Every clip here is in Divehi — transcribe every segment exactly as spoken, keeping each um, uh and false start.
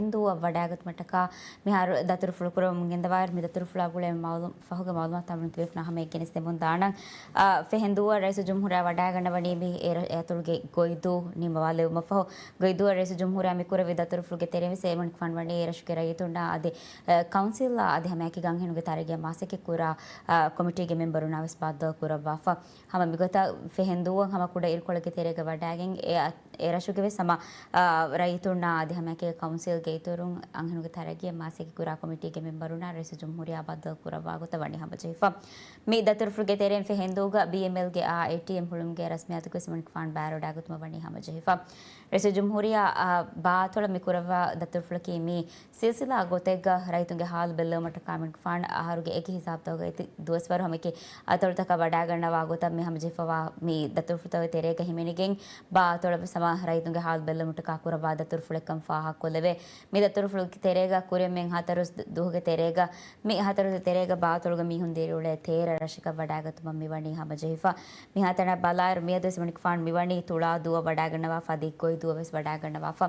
ފެހެންދޫއަށް ވަޑައިގަތުމަށްޓަކާ މިހާރު ދަތުރުފުޅު ކުރަމުން ގެންދަވާއިރު، މި ދަތުރުފުޅާ ގުޅޭ މައުލޫ-، ފަހުގެ މައުލޫމާތު ތަމްރީން ތިބޭފުޅުންނާ ހަމަޔަށް ގެނެސްދެމުން ދާނަން. އާ، ފެހެންދޫއަށް ރައީސުލްޖުމްހޫރިއްޔާ ވަޑައިގަންނަވަނީ މި އެ-، އެއަތޮޅުގެ ގޮއިދޫ ނިންމަވާލެވުމަށްފަހު، ގޮއިދޫއަށް ރައީސުލްޖުމްހޫރިއްޔާ މި ކުރެއްވި ދަތުރުފުޅުގެ ތެރެއިން ވެސް އެމަނިކުފާނު ވަނީ އެރަށުގެ ރައްޔިތުންނާ އަދި، އަ، ކައުންސިލްއާ އަދި ހަމައެކި ގަންހެނުގެ ތަރައްގީއަށް މަސައްކަތްކުރާ، އަ، ކޮމިޓީގެ މެމްބަރުންނާ ވެސް ބައްދަލުކުރައްވާފަ. ހަމަ މިގޮތަށް ފެހެންދޫއަށް ހަމަ ކުޑަ އިރުކޮޅެއްގެ ތެރޭގަ ވަޑައިގެން އެ އަ-، އެ ރަށުގެ ވެސް ހަމަ، އާ، ރައްޔިތުންނާ އަދި ހަމައެކީގަ ކައުންސިލްގެ އިތުރުން އަންހެނުގެ ތަރައްގީއަށް މަސައްކަތް ކުރާ ކޮމިޓީގެ މެމްބަރުންނާ ރައީސުލްޖުމްހޫރިއްޔާ ބައްދަލު ކުރައްވާ ގޮތަށް ވަނީ ހަމަޖެހިފަ. މި ދަތުރުފުޅުގެ ތެރެއިން ފެހެންދޫގަ ބީއެމްއެލްގެ އާ އޭޓީއެމް ހުޅުމުގެ ރަސްމިއްޔާތުގައި ވެސް އެމަނިކުފާނު ބައިވެރިވަޑައިގަތުމަށް ވަނީ ހަމަޖެހިފަ. ރައީސުލްޖުމްހޫރިއްޔާ، އާ، ބާއަތޮޅަށް މި ކުރައްވާ ދަތުރުފުޅަކީ މި ސިލްސިލާ ގޮތެއްގަ ރައްޔިތުންގެ ހާލު ބެއްލެވުމަށްޓަކާ އަމިންފާން އަހަރުގެ އެކި ހިސާބުތަކުގައި ތި ދުވަސްވަރު ހަމައެކި އަތޮޅުތަކަށް ވަޑައިގަންނަވާ ގޮތަށް މި ހަމަޖެހިފަވާ މި ދަތުރުފުޅުތަކުގެ ތެރޭގަ ހިމެނިގެން ބާއަތޮޅަށް ވެސް ހަމަ ރައްޔިތުންގެ ހާލު ބެއްލެވުމަށްޓަކާ ކުރައްވާ ދަތުރުފުޅެއްކަން ފާހަގަކޮށްލެވޭ. މި ދަތުރުފުޅުގެ ތެރޭގަ ކުރިން ހަތަރު ދުވަހުގެ ތެރޭގަ މި ހަތަރު ދުވަހުގެ ތެރޭގަ ބާއަތޮޅުގެ މީހުން ދިރިއުޅޭ ތޭރަ ރަށަކަށް ވަޑައިގަތުމަށް މިވަނީ ހަމަޖެހިފަ. މިހާތަނަށް ބަލާއިރު މިއަދުވެސް އެމަނިކުފާނު މިވަނީ ތުޅާދޫއަށް ވަޑައިގަންނަވާފަ އަދި ގޮއިދޫއަށް ވެސް ވަޑައިގަންނަވާފަ.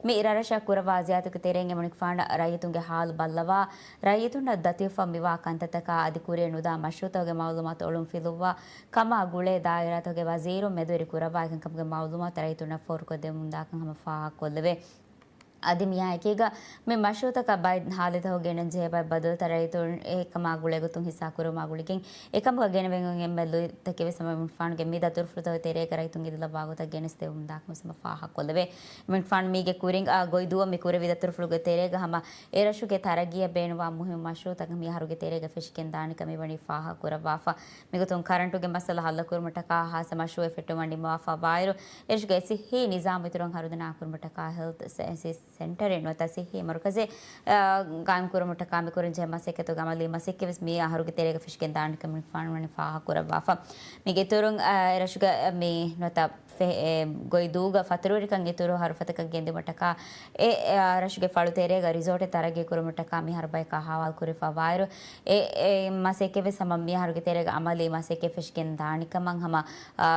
މި ރަށްރަށަށް ކުރައްވާ ޒިޔާރަތުގެ ތެރެއިން އެމަނިކުފާނަށް ރައްޔިތުންގެ ހާލު ބައްލަވާ، ރައްޔިތުންނަށް ދަތިވެފަ މިވާ ކަންތައްތަކާ އަދި ކުރިއަށް ނުދާ މަޝްރޫއުތަކުގެ މައުލޫމާތު އޮޅުން ފިލުއްވާ ކަމާ ގުޅޭ ދާއިރާތަކުގެ ވަޒީރުން މެދުވެރި ކުރައްވާ އެކަންކަމުގެ މައުލޫމާތު ރައްޔިތުންނަށް ފޯރުކޮށްދެމުންދާކަން ހަމަ ފާހަގަކޮށްލެވޭ. އަދި މިއާއެކީގަ މި މަޝްރޫއުތަކަށް ބައެއް ހާލަތްތަކުގަ ގެނެން ޖެހޭ ބައެއް ބަދަލުތައް ރައްޔިތުން އެކަމާ ގުޅޭގޮތުން ހިއްސާކުރުމާ ގުޅިގެން، އެކަމުގަ ގެނެވެން އޮތް އެންމެ ލުއިތަކެއް ވެސް އަމިންފާނުގެ މި ދަތުރުފުޅުތަކުގެ ތެރޭގަ ރައްޔިތުން އެދިލައްވާ ގޮތަށް ގެނެސްދެމުން ދާކަން ވެސް ހަމަ ފާހަގަކޮށްލެވޭ. އަމިންފާނު މީގެ ކުރިން އާ ގޮއިދޫއަށް މި ކުރެއްވި ދަތުރުފުޅުގެ ތެރޭގަ ހަމަ އެރަށުގެ ތަރައްގީއަށް ބޭނުންވާ މުހިންމު މަޝްރޫއުތަކަށް މި އަހަރުގެ ތެރޭގަ ފެށިގެން ދާނެކަން މިވަނީ ފާހަގަކުރައްވާފަ. މިގޮތުން ކަރަންޓުގެ މައްސަލަ ހައްލުކުރުމަށްޓަކާ ހާއްސަ މަޝްރޫއެއް ފެއްޓުމަށް ނިންމަވާފަ ވާއިރު، އެރަށުގެ ސިއްހީ ނިޒާމު އިތުރުކުރުމަށް ހަރުދަނާ ކުރުމަށްޓަކާ ހެލްތް ސައިންސިސް ސެންޓަރެއް ނުވަތަ ސިއްހީ މަރުކަޒެއް، އާ، ގާއިމްކުރުމަށްޓަކާ މިކުރަންޖެހޭ މަސައްކަތުގެ އަމަލީ މަސައްކަތް ވެސް މިއީ އަހަރުގެ ތެރޭގަ ފެށިގެން ދާނެކަން އަމިންފާނު ވަނީ ފާހަގަކުރައްވާފަ. މީގެ އިތުރުން، އާ، އެރަށުގެ މި ނުވަތަ ފެ-، އެ، ގޮއިދޫގަ ފަތުރުވެރިކަން އިތުރު ހަރުފަތަކަށް ގެންދިއުމަށްޓަކާ، އެ، އެ، އަރަށުގެ ފަޅުތެރޭގަ ރިސޯޓެއް ތަރައްގީ ކުރުމަށްޓަކާ މިހާރު ބަޔަކާ ހާވާލު ކުރެވިފަ ވާއިރު، އެ، އެ، މަސައްކަތް ވެސް ހަމަ މިހާރުގެ ތެރޭގަ އަމަލީ މަސައްކަތް ފެށިގެން ދާނެކަމަށް ހަމަ، އާ،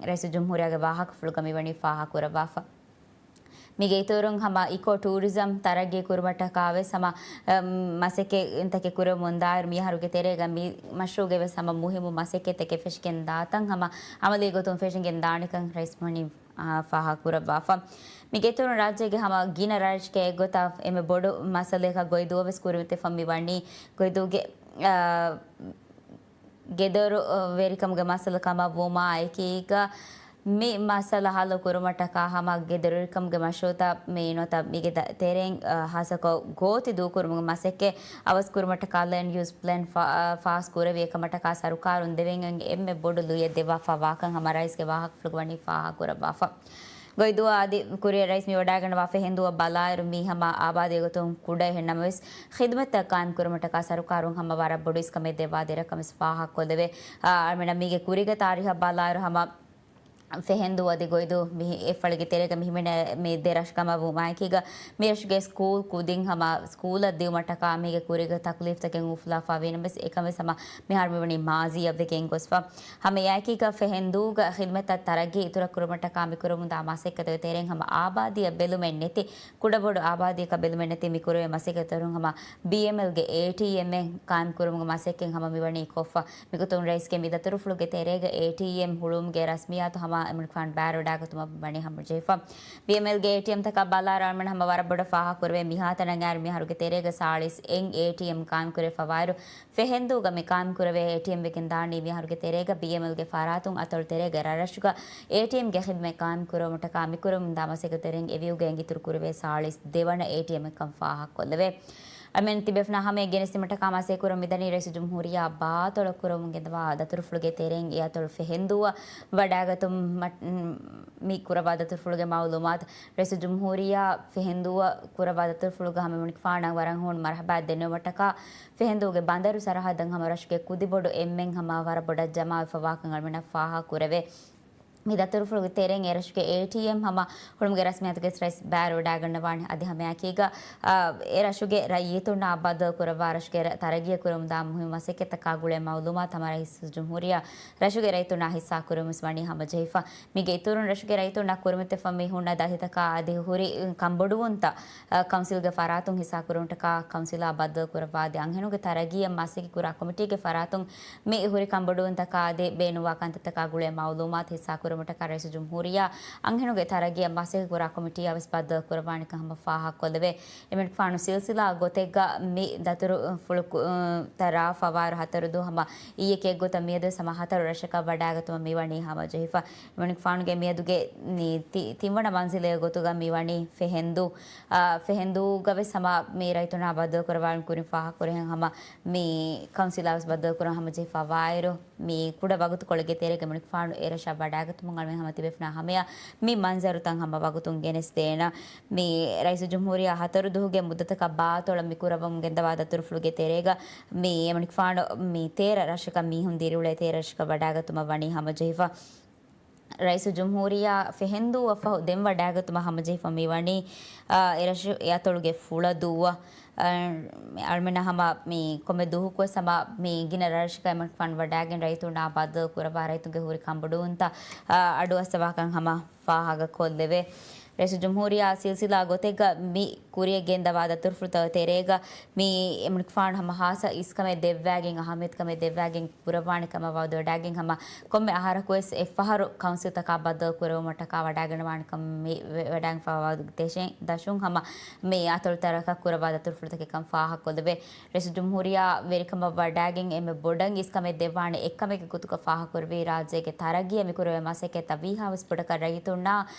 ރައީސުލްޖުމްހޫރިއްޔާގެ ވާހަކަފުޅުގަ މިވަނީ ފާހަގަކުރައްވާފަ. މީގެ އިތުރުން ހަމަ އިކޯ ޓޫރިޒަމް ތަރައްގީ ކުރުމަށްޓަކާ ވެސް ހަމަ، އަމް، މަސައްކަތްތަކެއް ކުރެވުމުން ދާއިރު މިހާރުގެ ތެރޭގަ މި މަޝްރޫއުގެ ވެސް ހަމަ މުހިއްމު މަސައްކަތްތަކެއް ފެށިގެން ދާތަން ހަމަ އަމަލީ ގޮތުން ފެށިގެން ދާނެކަން ރައީސް ވަނީ އާ، ފާހަގަކުރައްވާފަ. މީގެ އިތުރުން ރާއްޖޭގެ ހަމަ ގިނަ ރަށެއްގެ އެއްގޮތަށް އެންމެ ބޮޑު މައްސަލައަކަށް ގޮއިދޫއަށް ވެސް ކުރިމަތިވެފަ މި ވަނީ ގޮއިދޫގެ، އާ، ގެދޮރު، އާ، ވެރިކަމުގެ މައްސަލަ ކަމަށް ވުމާ އެކީގަ މި މައްސަލަ ހައްލު ކުރުމަށްޓަކާ ހަމަ ގެދޮރުވެރިކަމުގެ މަޝްރޫއުތައް މި ނުވަތަ މީގެ ދަ-، ތެރެއިން، އާ، ހާއްސަކޮށް ގޯތި ދޫކުރުމުގެ މަސައްކަތް އަވަސް ކުރުމަށްޓަކާ ލޭންޑް ޔޫސް ޕްލޭން ފާ-، ފާސް ކުރެވި އެކަމަށްޓަކާ ސަރުކާރުން ދެވެން އެން އެންމެ ބޮޑު ލުޔެއް ދެއްވާފަ ވާކަން ހަމަ ރައީސްގެ ވާހަކަފުޅުގަ ވަނީ ފާހަގަކުރައްވާފަ. ގޮއިދޫއަށް އަދި ކުރިއަށް ރައީސް މި ވަޑައިގަންނަވާ ފެހެންދޫއަށް ބަލާއިރު މީ ހަމަ އާބާދީ ގޮތުން ކުޑަ އެހެން ނަމަވެސް، ޚިދުމަތްތައް ޤާއިމް ކުރުމަށްޓަކާ ސަރުކާރުން ހަމަ ވަރަށް ބޮޑު އިސްކަމެއް ދެއްވާ ދެރަކަން ވެސް ފާހަގަކޮށްލެވޭ. އާ، އަޅުމެންނަށް މީގެ ކުރީގެ ތާރީހަށް ބަލާއިރު ހަމަ ފެހެންދޫ އަދި ގޮއިދޫ މި އެއްފަޅިގެ ތެރޭގަ މި ހިމެނޭ މި ދެ ރަށް ކަމަށް ވުމާއެކީގަ، މި ރަށުގެ ސްކޫލް ކުދިން ހަމަ ސްކޫލަށް ދިއުމަށްޓަކާ މީގެ ކުރީގެ ތަކުލީފްތަކެއް އުފުލާފަ ވީނަމަވެސް، އެކަން ވެސް ހަމަ މިހާރު މިވަނީ މާޒީއަށްވެ ގެންގޮސްފަ. ހަމަ އެއާއެކީގަ ފެހެންދޫގަ ޚިދުމަތްތައް ތަރައްގީ އިތުރަށް ކުރުމަށްޓަކާ މި ކުރަމުންދާ މަސައްކަތުގެ ތެރެއިން ހަމަ އާބާދީއަށް ބެލުމެއް ނެތި، ކުޑަބޮޑު އާބާދީއަކަށް ބެލުމެއް ނެތި މި ކުރެވޭ މަސައްކަތްތައް ހަމަ ބީއެމްއެލްގެ އޭޓީއެމްއެއް ޤާއިމް ކުރުމުގެ މަސައްކަތް ހަމަ މިވަނީ ކޮށްފަ. މިގޮތުން ރައީސްގެ މި ދަތުރުފުޅުގެ ތެރޭގަ އޭޓީއެމް ހުޅުވުމުގެ ރަސްމިއްޔާތު ހަމަ އެމަނިކުފާނު ބައިވެރިވަޑައިގަތުމަށް ވަނީ ހަމަޖެހިފަ. ބީއެމްއެލްގެ އޭޓީއެމްތަކަށް ބަލާއިރު އަޅުމެން ހަމަ ވަރަށް ބޮޑަށް ފާހަގަކުރެވޭ މިހާތަނަށް އައިރު މިހާރުގެ ތެރޭގަ ސާޅީސް އެއް އޭޓީއެމް ޤާއިމްކުރެވިފަ ވާއިރު، ފެހެންދޫގަ މި ޤާއިމްކުރެވޭ އޭޓީއެމް ވެގެން ދާނީ މިހާރުގެ ތެރޭގަ ބީއެމްއެލްގެ ފަރާތުން އަތޮޅު ތެރޭގެ ރަށްރަށުގަ އޭޓީއެމްގެ ޚިދުމަތް ޤާއިމްކުރުމަށްޓަކާ މިކުރަމުންދާ މަސައްކަތުގެ ތެރެއިން އެ ވިއުގައި އިތުރު ކުރެވޭ ސާޅީސް ދެވަނަ އޭޓީއެމްއެއްކަން ފާހަގަކޮށްލެވޭ. އަޅުމެން ތިބޭފުޅުންނާ ހަމަޔަށް ގެނެސްދިއުމަށްޓަކާ މަސައްކަތްކުރަމުން މިދަނީ ރައީސުލްޖުމްހޫރިއްޔާ ބާއަތޮޅަށް ކުރަމުން ގެންދަވާ ދަތުރުފުޅުގެ ތެރެއިން އެ އަތޮޅު ފެހެންދޫއަށް ވަޑައިގަތުމަށް މި ކުރައްވާ ދަތުރުފުޅުގެ މައުލޫމާތު. ރައީސުލްޖުމްހޫރިއްޔާ ފެހެންދޫއަށް ކުރައްވާ ދަތުރުފުޅުގަ ހަމަ އެމަނިކުފާނަށް ވަރަށް ހޫނު މަރުޙަބާ ދެންނެވުމަށްޓަކާ، ފެހެންދޫގެ ބަނދަރު ސަރަހައްދަށް ހަމަ ރަށުގެ ކުދިބޮޑު އެންމެން ހަމަ ވަރަށް ބޮޑަށް ޖަމާވެފަ ވާކަން އަޅުމެންނަށް ފާހަގަކުރެވޭ. މި ދަތުރުފުޅުގެ ތެރެއިން އެރަށުގެ އޭޓީއެމް ހަމަ ހުޅުމުގެ ރަސްމިއްޔާތުގެ ރައީސް ބައިވެރިވެވަޑައިގަންނަވާނެ. އަދި ހަމައެކީގަ، އާ، އެރަށުގެ ރައްޔިތުންނާ ބައްދަލުކުރައްވާ ރަށުގެ ރަ-، ތަރައްގީ ކުރުމުންދާ މުހިންމު މަސައްކަތްތަކާ ގުޅޭ މައުލޫމާތު ހަމަ ރައީސުލްޖުމްހޫރިއްޔާ ރަށުގެ ރައްޔިތުންނާ ހިއްސާ ކުރުމުން ވެސް ވަނީ ހަމަޖެހިފަ. މީގެ އިތުރުން ރަށުގެ ރައްޔިތުންނަށް ކުރިމަތިވެފަ މި ހުންނަ ދަތިތަކާ އަދި ހުރި ކަންބޮޑުވުންތައް، އަ، ކައުންސިލްގެ ފަރާތުން ހިއްސާ ކުރުމަށްޓަކާ ކައުންސިލާ ބައްދަލު ކުރައްވާ އަދި އަންހެނުންގެ ތަރައްގީއަށް މަސައްކަތް ކުރާ ކޮމިޓީގެ ފަރާތުން މި ހުރި ކަންބޮޑުވުންތަކާ އަދި ބޭނުންވާ ކަންތައްތަކާ ގުޅޭ މައުލޫމާތު ހިއްސާ ކުރުމަށްޓަކާ ރައީސުލްޖުމްހޫރިއްޔާ އަންހެނުންގެ ތަރައްގީއަށް މަސައްކަތް ކުރާ ކޮމިޓީއާ ވެސް ބައްދަލު ކުރައްވާނެކަން ހަމަ ފާހަގަކޮށްލެވޭ. އެމަނިކުފާނު ސިލްސިލާ ގޮތެއްގަ މި ދަތުރުފުޅު ކު-، ތައް ރާ ފަވާރު ހަތަރު ދުވަހު ހަމަ އިއްޔެ ކެއްގޮތަށް މިއަދުވެސް ހަމަ ހަތަރު ރަށަކަށް ވަޑައިގަތުމަށް މިވަނީ ހަމަޖެހިފަ. އެމަނިކުފާނުގެ މިއަދުގެ މި ތި-، ތިންވަނަ މަންޒިލެއް ގޮތުގަ މިވަނީ ފެހެންދޫ. އާ، ފެހެންދޫގަވެސް ހަމަ މި ރައްޔިތުންނާ ބައްދަލުކުރައްވާން ކުރިން ފާހަގަކުރިހެން ހަމަ މި ކައުންސިލާވެސް ބައްދަލުކުރަން ހަމަޖެހިފަ ވާއިރު، މި ކުޑަ ވަގުތުކޮޅެއްގެ ތެރޭގަ އެމަނިކުފާނު އެރަށަށް ވަޑައިގަތުމުން އަޅުމެން ހަމަ ތިބޭފުޅުންނާ ހަމަޔަށް މި މަންޒަރުތައް ހަމަ ވަގުތުން ގެނެސްދޭނަން. މި ރައީސުލްޖުމްހޫރިއްޔާ ހަތަރު ދުވަހުގެ މުއްދަތަކަށް ބާތޮޅަށް މި ކުރައްވަމުން ގެންދަވާ ދަތުރުފުޅުގެ ތެރޭގަ މި އެމަނިކުފާނު މި ތޭރަ ރަށަކަށް މީހުން ދިރިއުޅޭ ތޭރަ ރަށަކަށް ވަޑައިގަތުމަށް ވަނީ ހަމަޖެހިފަ. ރައީސުލްޖުމްހޫރިއްޔާ ފެހެންދޫއަށް ފަހު ދެން ވަޑައިގަތުމަށް ހަމަޖެހިފަ މިވަނީ، އާ، އެރަށު އެއަތޮޅުގެ ފުޅަދޫއަށް، އާ، އަޅުމެންނަށް ހަމަ މި ކޮންމެ ދުވަހަކުވެސް ހަމަ މި ގިނަ ރަށަކަށް އެމަނިކުފާނު ވަޑައިގެން ރައްޔިތުންނާ ބައްދަލު ކުރައްވާ ރައްޔިތުންގެ ހުރި ކަންބޮޑުވުންތައް، އާ، އަޑުއައްސަވާކަން ހަމަ ފާހަގަކޮށްލެވޭ. ރައީސުލްޖުމްހޫރިއްޔާ ސިލްސިލާ ގޮތެއްގަ މި ކުރިޔަށް ގެންދަވާ ދަތުރުފުޅުތައް ތެރޭގަ މި އެމަނިކުފާނު ހަމަ ހާއްސަ އިސްކަމެއް ދެއްވައިގެން، އަހައްމިޔަތުކަމެއް ދެއްވައިގެން ކުރައްވާނެ ކަމަށް ވައުދުވެވަޑައިގެން ހަމަ ކޮންމެ އަހަރަކުވެސް އެއްފަހަރު ކައުންސިލްތަކާ ބައްދަލު ކުރެވުމަށްޓަކާ ވަޑައިގަންނަވާނެ ކަމަށް މި ވެ-، ވެވަޑައިގެންފަވާ ދެށެއް ދަށުން ހަމަ މި އަތޮޅު ތަރަކަށް ކުރައްވާ ދަތުރުފުޅުތަކެއް ކަމަށް ފާހަގަކޮށްލެވޭ. ރައީސުލްޖުމްހޫރިއްޔާ ވެރިކަމަށް ވަޑައިގެން އެންމެ ބޮޑަށް އިސްކަމެއް ދެއްވާނެ އެއްކަމެއްގެ ގޮތުގަ ފާހަގަކުރެއްވީ، ރާއްޖޭގެ ތަރައްގީއަށް މިކުރެވޭ މަސައްކަތްތައް ވީހާވެސް ބޮޑަކަށް ރައްޔިތުންނާ،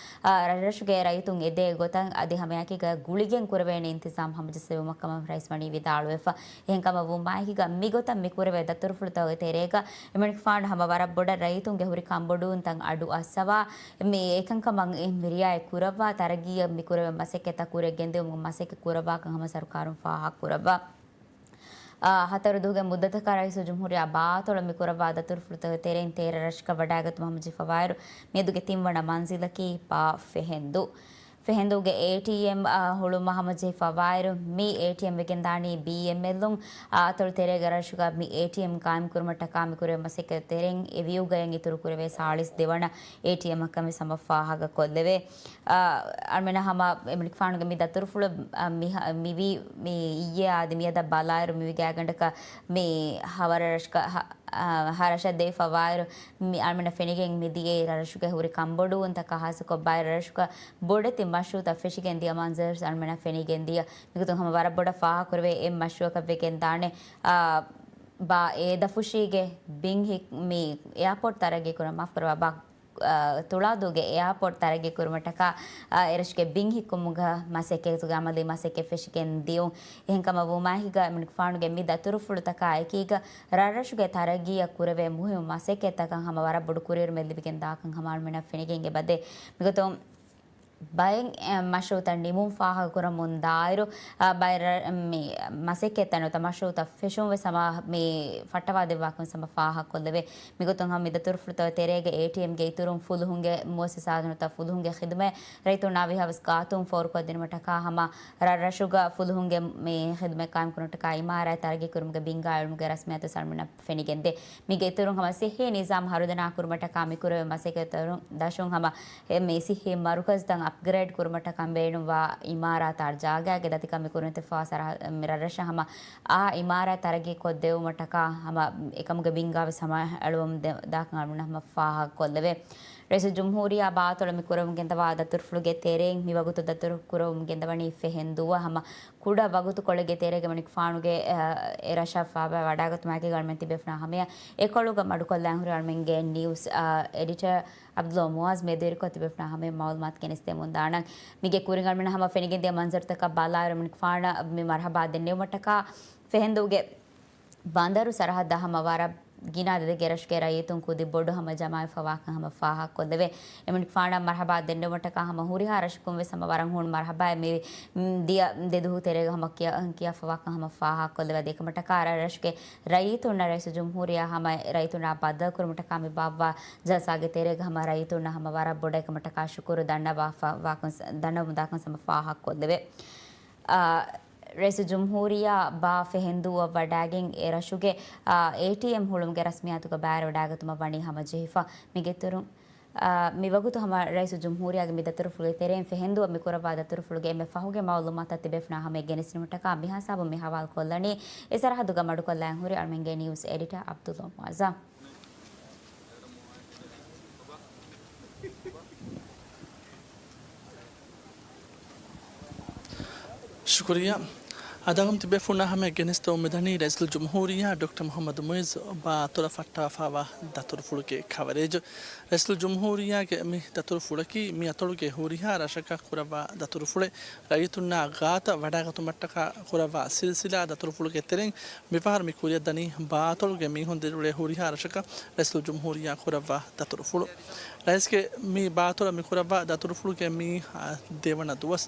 އާ، ރަށްރަށުގެ ރައްޔިތުން އެދޭ ގޮތަށް އަދި ހަމައެކީގަ ގުޅިގެން ކުރެވޭނެ އިންތިޒާމް ހަމަޖައްސެވުމަށް ކަމަށް ރައީސް ވަނީ ވިދާޅުވެފަ. އެހެންކަމަށް ވުމާއެކީގަ މިގޮތަށް މިކުރެވޭ ދަތުރުފުޅުތަކުގެ ތެރޭގަ އެމަނިކުފާނު ހަމަ ވަރަށް ބޮޑަށް ރައްޔިތުންގެ ހުރި ކަންބޮޑުވުންތައް އަޑު އައްސަވާ، މި އެކަންކަމަށް ރިއާޔަތް ކުރައްވާ، ތަރައްގީއަށް މިކުރެވޭ މަސައްކަތްތައް ކުރިއަށް ގެންދިއުމުގެ މަސައްކަތް ކުރައްވާކަން ހަމަ ސަރުކާރުން ފާހަގަކުރައްވާ. އާ، ހަތަރު ދުވަހުގެ މުއްދަތަކަށް ރައީސުލްޖުމްހޫރިއްޔާ ބާތޮޅަށް މިކުރައްވާ ދަތުރުފުޅުތަކުގެ ތެރެއިން ތޭރަ ރަށަކަށް ވަޑައިގަތުމަށް ހަމަޖެހިފަވާއިރު، މިއަދުގެ ތިންވަނަ މަންޒިލަކީ ބާ ފެހެންދޫ. ފެހެންދޫގެ އޭޓީއެމް، އާ، ހުޅުމަށް ހަމަޖެހިފަވާއިރު، މި އޭޓީއެމް ވެގެންދާނީ ބީއެމްއެލުން. އާ، އަތޮޅު ތެރޭގެ ރަށުގަ މި އޭޓީއެމް ޤާއިމްކުރުމަށްޓަކާ މިކުރެވޭ މަސައްކަތް ތެރެއިން އެ ވިއުގަޔަށް އިތުރު ކުރެވޭ ސާޅީސް ދެވަނަ އޭޓީއެމްއަކަށް ވެސް ހަމަ ފާހަގަކޮށްލެވޭ. އާ، އަޅުމެންނަށް ހަމަ އެމަނިކުފާނުގެ މި ދަތުރުފުޅު، އާ، މި ހަ-، މިވީ މި އިއްޔެ އާދެ މިއަދަށް ބަލާއިރު މިވި ގާތްގަނޑަކަށް މި ހަވަރަށް ރަށަކަށް ހަ-، އާ، ހަ ރަށަށް ދެވިފަވާއިރު މި އަޅުމެންނަށް ފެނިގެން މިދިޔައީ ރަށްރަށުގެ ހުރި ކަންބޮޑުވުންތަކާ ހާއްސަކޮށް ބައެއް ރަށްރަށުގަ ބޮޑެތި މަޝްރޫއުތައް ފެށިގެން ދިޔަ މަންޒަރު އަޅުމެންނަށް ފެނިގެން ދިޔަ. މިގޮތުން ހަމަ ވަރަށް ބޮޑަށް ފާހަގަކުރެވޭ އެއް މަޝްރޫއަކަށް ވެގެން ދާނެ، އާ، ބާ އޭދަފުށީގެ ބިން ހި-، މި އެއާޕޯޓް ތަރައްގީ ކުރަން، މާފު ކުރައްވާ، ބާ އާ، ތުޅާދޫގެ އެއާޕޯޓް ތަރައްގީ ކުރުމަށްޓަކާ، އާ، އެރަށުގެ ބިން ހިއްކުމުގަ މަސައްކަތުގެ އަމަލީ މަސައްކަތް ފެށިގެން ދިޔުން. އެހެންކަމަށް ވުމާއެކީގަ އެމަނިކުފާނުގެ މި ދަތުރުފުޅުތަކާ އެކީގަ ރަށްރަށުގެ ތަރައްގީއަށް ކުރެވޭ މުހިއްމު މަސައްކަތްތަކަށް ހަމަ ވަރަށް ބޮޑު ކުރިއެރުމެއް ލިބިގެން ދާކަން ހަމަ އަޅުމެންނަށް ފެނިގެން އެބަދޭ. މިގޮތުން ބައެއް، އެ، މަޝްރޫއުތައް ނިމުން ފާހަގަކުރަމުން ދާއިރު، އާ، ބައެއް ރަށް-، މި މަސައްކަތްތައް ނުވަތަ މަޝްރޫއުތައް ފެށުން ވެސް ހަމަ މި ފައްޓަވާ ދެއްވާކަން ވެސް ހަމަ ފާހަގަކޮށްލެވޭ. މިގޮތުން ހަމަ މި ދަތުރުފުޅުތަކުގެ ތެރޭގަ އޭޓީއެމްގެ އިތުރުން ފުލުހުންގެ މުއައްސަސާތައް ނުވަތަ ފުލުހުންގެ ޚިދުމަތް ރައްޔިތުންނާ ވީހާވެސް ގާތުން ފޯރުކޮށްދިނުމަށްޓަކާ ހަމަ ރަށްރަށުގަ ފުލުހުންގެ މި ޚިދުމަތް ޤާއިމްކުރުމަށްޓަކާ އިމާރާތް ތަރައްގީ ކުރުމުގެ ބިންގާ އެޅުމުގެ ރަސްމިއްޔާތު ވެސް އަޅުމެންނަށް ފެނިގެންދޭ. މީގެ އިތުރުން ހަމަ ސިއްހީ ނިޒާމް ހަރުދަނާ ކުރުމަށްޓަކާ މިކުރެވޭ މަސައްކަތްތައް ދަށުން ހަމަ އެ މި ސިއްހީ މަރުކަޒުތައް އަޕްގްރޭޑް ކުރުމަށްޓަކާ ބޭނުންވާ އިމާރާތާ ޖާގައިގެ ދަތިކަން މިކުރިމަތިވެފަވާ ސަރަހަ-، މި ރަށްރަށަށް ހަމަ އާ އިމާރާތް ތަރައްގީ ކޮށްދެވުމަށްޓަކާ ހަމަ އެކަމުގެ ބިންގާވެސް ހަމަ އެޅުވަމުން ދެ-، ދާކަން އަޅުގަނޑު ހަމަ ފާހަގަކޮށްލެވޭ. ރައީސުލްޖުމްހޫރިއްޔާ ބާތޮޅަށް މި ކުރަމުން ގެންދަވާ ދަތުރުފުޅުގެ ތެރެއިން މިވަގުތު ދަތުރު ކުރަމުން ގެންދަވަނީ ފެހެން ދުވަހު ހަމަ ކުޑަ ވަގުތުކޮޅެއްގެ ތެރޭގަ އެމަނިކުފާނުގެ، އަ، އެ ރަށަށް ފާބަ ވަޑައިގަތުމާއެކީގަ އަޅުމެން ތިބޭފުޅުންނާ ހަމަޔަށް އެކޮޅުގަ މަޑުކޮށްލާން ހުރި އަޅުމެންގެ ނިއުސް، އަ، އެޑިޓަރ އަބްދުﷲ މުއާޒް މެދުވެރިކޮށް ތިބޭފުޅުންނާ ހަމަޔަށް މައުލޫމާތު ގެނެސްދެމުން ދާނަން. މީގެ ކުރިން އަޅުމެން ހަމަ ފެނިގެންދިޔަ މަންޒަރުތަކަށް ބަލާއިރު އެމަނިކުފާނަށް މި މަރުހަބާ ދެންނެވުމަށްޓަކާ ފެހެންދޫގެ ބަނދަރު ސަރަހައްދަށް ހަމަ ވަރަށް ގިނަ އަދަދެއްގެ ރަށުގެ ރައްޔިތުން ކުދި ބޮޑު ހަމަ ޖަމާވެފަވާކަން ހަމަ ފާހަގަކޮށްލެވޭ. އެމަނިކުފާނަށް މަރުހަބާ ދެންނެވުމަށްޓަކާ ހަމަ ހުރިހާ ރަށަކުން ވެސް ހަމަ ވަރަށް ހޫނު މަރުހަބާއެއް. މި، މް، ދިޔަ ދެ ދުވަހު ތެރޭގަ ހަމަ ކިޔާ-، ކިޔާފަވާކަން ހަމަ ފާހަގަކޮށްލެވޭ. އަދި އެކަމަށްޓަކާ ރަށުގެ ރައްޔިތުންނަށް ރައީސުލްޖުމްހޫރިއްޔާ ހަމަ ރައްޔިތުންނާ ބައްދަލުކުރުމަށްޓަކާ މި ބާއްވާ ޖަލްސާގެ ތެރޭގަ ހަމަ ރައްޔިތުންނަށް ހަމަ ވަރަށް ބޮޑަށް އެކަމަށްޓަކާ ޝުކުރު ދަންނަވާފަ-، ވާކަން ސް-، ދަންނަވަމުންދާކަން ހަމަ ފާހަގަކޮށްލެވޭ. އާ، ރައީސުލްޖުމްހޫރިއްޔާ ބާ ފެހެންދޫއަށް ވަޑައިގެން އެ ރަށުގެ، އާ، އޭޓީއެމް ހުޅުމުގެ ރަސްމިއްޔާތުގަ ބައިވެރިވެވަޑައިގަތުމަށް ވަނީ ހަމަޖެހިފަ. މިގެއްތުރުން، އާ، މިވަގުތު ހަމަ ރައީސުލްޖުމްހޫރިއްޔާގެ މި ދަތުރުފުޅުގެ ތެރެއިން ފެހެންދޫއަށް މިކުރައްވާ ދަތުރުފުޅުގެ އެންމެ ފަހުގެ މައުލޫމާތަށް ތިބޭފުޅުންނާ ހަމައަށް ގެނެސްދިނުމަށްޓަކާ މިހާ ހިސާބުން މި ހަވާލުކޮށްލަނީ އެ ސަރަހައްދުގަ މަޑުކޮށްލާން ހުރި އަޅުމެންގެ ނިއުސް އެޑިޓަރ ޢަބްދުﷲ މުޢައްޒަމް. ޝުކުރިއްޔާ. އަދި އަޅުގަނޑު ތިބޭފުޅުންނާ ހަމައަށް ގެނެސްދެމުން މިދަނީ ރައީސުލްޖުމްހޫރިއްޔާ ޑޮކްޓަރ މުޙައްމަދު މުޢިއްޒު ބާ އަތޮޅަށް ފައްޓާފައިވާ ދަތުރުފުޅުގެ ކަވަރޭޖު. ރައީސުލްޖުމްހޫރިއްޔާގެ މި ދަތުރުފުޅަކީ މި އަތޮޅުގެ ހުރިހާ ރަށަކަށް ކުރައްވާ ދަތުރުފުޅެއް. ރައްޔިތުންނާ ގާތަށް ވަޑައިގަތުމަށްޓަކާ ކުރައްވާ ސިލްސިލާ ދަތުރުފުޅުގެ ތެރެއިން މިފަހަރު މި ކުރިއަށްދަނީ ބާ އަތޮޅުގެ މީހުން ދިރިއުޅޭ ހުރިހާ ރަށަކަށް ރައީސުލްޖުމްހޫރިއްޔާ ކުރައްވާ ދަތުރުފުޅު. ރައީސްގެ މި ބާ އަތޮޅަށް މި ކުރައްވާ ދަތުރުފުޅުގެ މީ، އާ، ދެވަނަ ދުވަސް.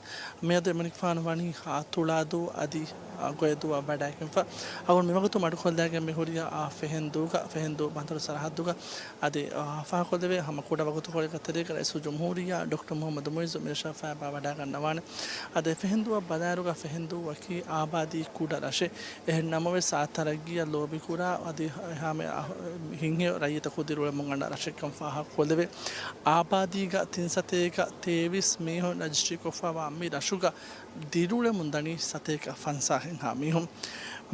މިއަދު އެމަނިކުފާނު ވަނީ، އާ، ތުޅާދޫ އަދި، އާ، ގޮއެދޫއަށް ވަޑައިގެންފަ. އަޅުގަނޑު މިވަގުތު މަޑުކޮށްލައިގެން މި ހުރީ، އާ، ފެހެންދޫގަ، ފެހެންދޫ ބަނދަރު ސަރަހައްދުގަ. އަދި، އާ، ފާހަގަކޮށްލެވޭ ހަމަ ކުޑަ ވަގުތުކޮޅެއްގެ ތެރޭގަ ރައީސުލްޖުމްހޫރިއްޔާ ޑޮކްޓަރ މުޙައްމަދު މުޢިއްޒު މިރަށަށް ފައިބާ ވަޑައިގަންނަވާނެ. އަދި އެ ފެހެންދޫއަށް ބަލާއިރުގަ ފެހެންދޫއަކީ އާބާދީ ކުޑަ ރަށެއް. އެހެން ނަމަވެސް، އާ، ތަރައްގީއަށް ލޯބިކުރާ އަދި ހަމަ ހިތްހެޔޮ ރައްޔިތަކު ދިރިއުޅެމުން އަންނަ ރަށެއްކަން ފާހަގަކޮށްލެވޭ. އާބާދީގަ ތިން ސަތޭކަ ތޭވީސް މީހުން ރަޖިސްޓްރީކޮށްފައިވާ މި ރަށުގަ ދިރިއުޅެމުން ދަނީ ސަތޭކަ ފަންސާހެއްހާ މީހުން.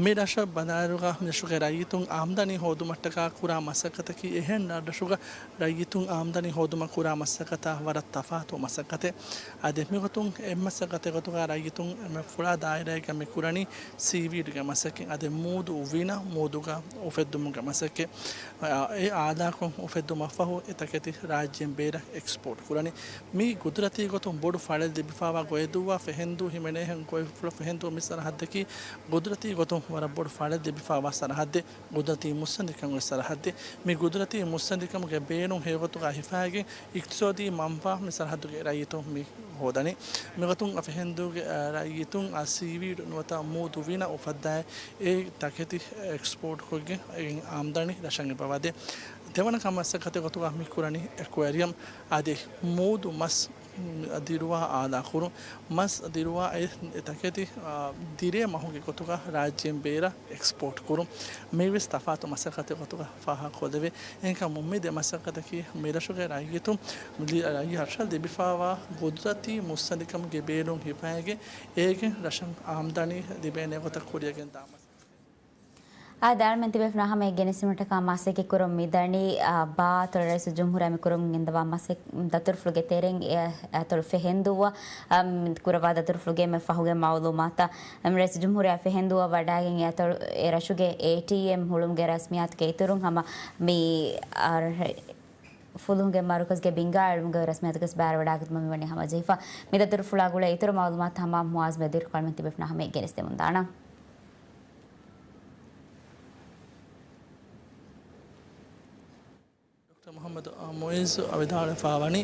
މި ރަށަށް ބަލާއިރުގަ މި ރަށުގެ ރައްޔިތުން އާމްދަނީ ހޯދުމަށްޓަކާ ކުރާ މަސައްކަތަކީ އެހެން ރަށްރަށުގަ ރައްޔިތުން އާމްދަނީ ހޯދުމަށް ކުރާ މަސައްކަތާ ވަރަށް ތަފާތު މަސައްކަތެއް. އަދި މިގޮތުން އެއްމަސައްކަތެއް ގޮތުގަ ރައްޔިތުން އެންމެ ފުޅާ ދާއިރާއެއްގަ މި ކުރަނީ ސީވީޑްގެ މަސައްކަތް. އަދި މޫދު އުވިނަ މޫދުގަ އުފެއްދުމުގެ މަސައްކަތް. އާ، އެ އާލާކޮށް އުފެއްދުމަށްފަހު އެ ތަކެތި ރާއްޖޭން ބޭރަށް އެކްސްޕޯޓް ކުރަނީ. މީ ގުދުރަތީ ގޮތުން ބޮޑު ފަޅެއް ލިބިފައިވާ ގޮއެދޫއާ ފެހެންދޫ ހިމެނޭހެން ގޮއެފުޅަށް ފެހެންދޫ މި ސަރަހައްދަކީ ގުދުރަތީ ގޮތުން ވަރަށް ބޮޑު ފަޅެއް ލިބިފައިވާ ސަރަހައްދެއް. ގުދުރަތީ މުއްސަނދިކަމުގެ ސަރަހައްދެއް. މި ގުދުރަތީ މުއްސަނދިކަމުގެ ބޭނުން ހެޔޮގޮތުގަ ހިފައިގެން އިޤްތިޞާދީ މަންފާ މި ސަރަހައްދުގެ ރައްޔިތުން މި ހޯދަނީ. މިގޮތުން އަ ފެހެންދޫގެ، އަ، ރައްޔިތުން އަ ސީވީޑް ނުވަތަ މޫދު ވިނަ އުފައްދާ އެ ތަކެތި އެކްސްޕޯޓް ކޮށްގެން އެގެން އާމްދަނީ ރަށަށް އެބަވާދޭ. ދެވަނަ ކަން މަސައްކަތެއް ގޮތުގަ މި ކުރަނީ އެކުއެރިއަމް. އަދި މޫދު މަސް ދިރުވާ އާލާ ކުރުން. މަސް ދިރުވާ އެ، އެ ތަކެތި، އާ، ދިރޭ މަހުގެ ގޮތުގަ ރާއްޖޭން ބޭރަށް އެކްސްޕޯޓް ކުރުން. މީވެސް ތަފާތު މަސައްކަތެއް ގޮތުގަ ފާހަގަކޮށްލެވޭ. އެހެންކަމުން މި ދެ މަސައްކަތަކީ މި ރަށުގެ ރައްޔިތުން ލި-، ރަށް ހަށަށް ލިބިފައިވާ ގުދުރަތީ މުއްސަނދިކަމުގެ ބޭނުން ހިފައިގެން އޭގެން ރަށަށް އާމްދަނީ ލިބޭނެ ގޮތަށް ކުރިއަށް ގެންދާ މަސައްކަތެއް. އާދެ، އަޅުމެން ތިބޭފުޅުންނާ ހަމައަށް ގެނެސްދިނުމަށްޓަކާ މަސައްކަތް ކުރަމުން މިދަނީ، އާ، ބާ އަތޮޅު ރައީސުލްޖުމްހޫރިއްޔާ މި ކުރަމުން ގެންދަވާ މަސައް-، ދަތުރުފުޅުގެ ތެރެއިން އެ އަތޮޅު ފެހެންދޫއަށް، އަ، މި ކުރައްވާ ދަތުރުފުޅުގެ އެންމެ ފަހުގެ މައުލޫމާތަށް، އަ، ރައީސުލްޖުމްހޫރިއްޔާ ފެހެންދޫއަށް ވަޑައިގެން އެ އަތޮޅު އެ ރަށުގެ އޭޓީއެމް ހުޅުމުގެ ރަސްމިއްޔާތުގެ އިތުރުން ހަމަ މި، އަ، ފުލުހުގެ މަރުކަޒުގެ ބިންގާ އެޅުމުގެ ރަސްމިއްޔާތުގަ ވެސް ބައިވެރިވަޑައިގަތުމަށް މިވަނީ ހަމަޖެހިފަ. މި ދަތުރުފުޅާ ގުޅޭ އިތުރު މައުލޫމާތު ހަމަ މުޢާޒް ބެދިރު އަޅުމެން ތިބޭފުޅުންނާ ހަމައަށް ގެނެސްދެމުންދާނަން. ޑޮކްޓަރ މުޙައްމަދު މުޢިއްޒު ވިދާޅުވެފައިވަނީ،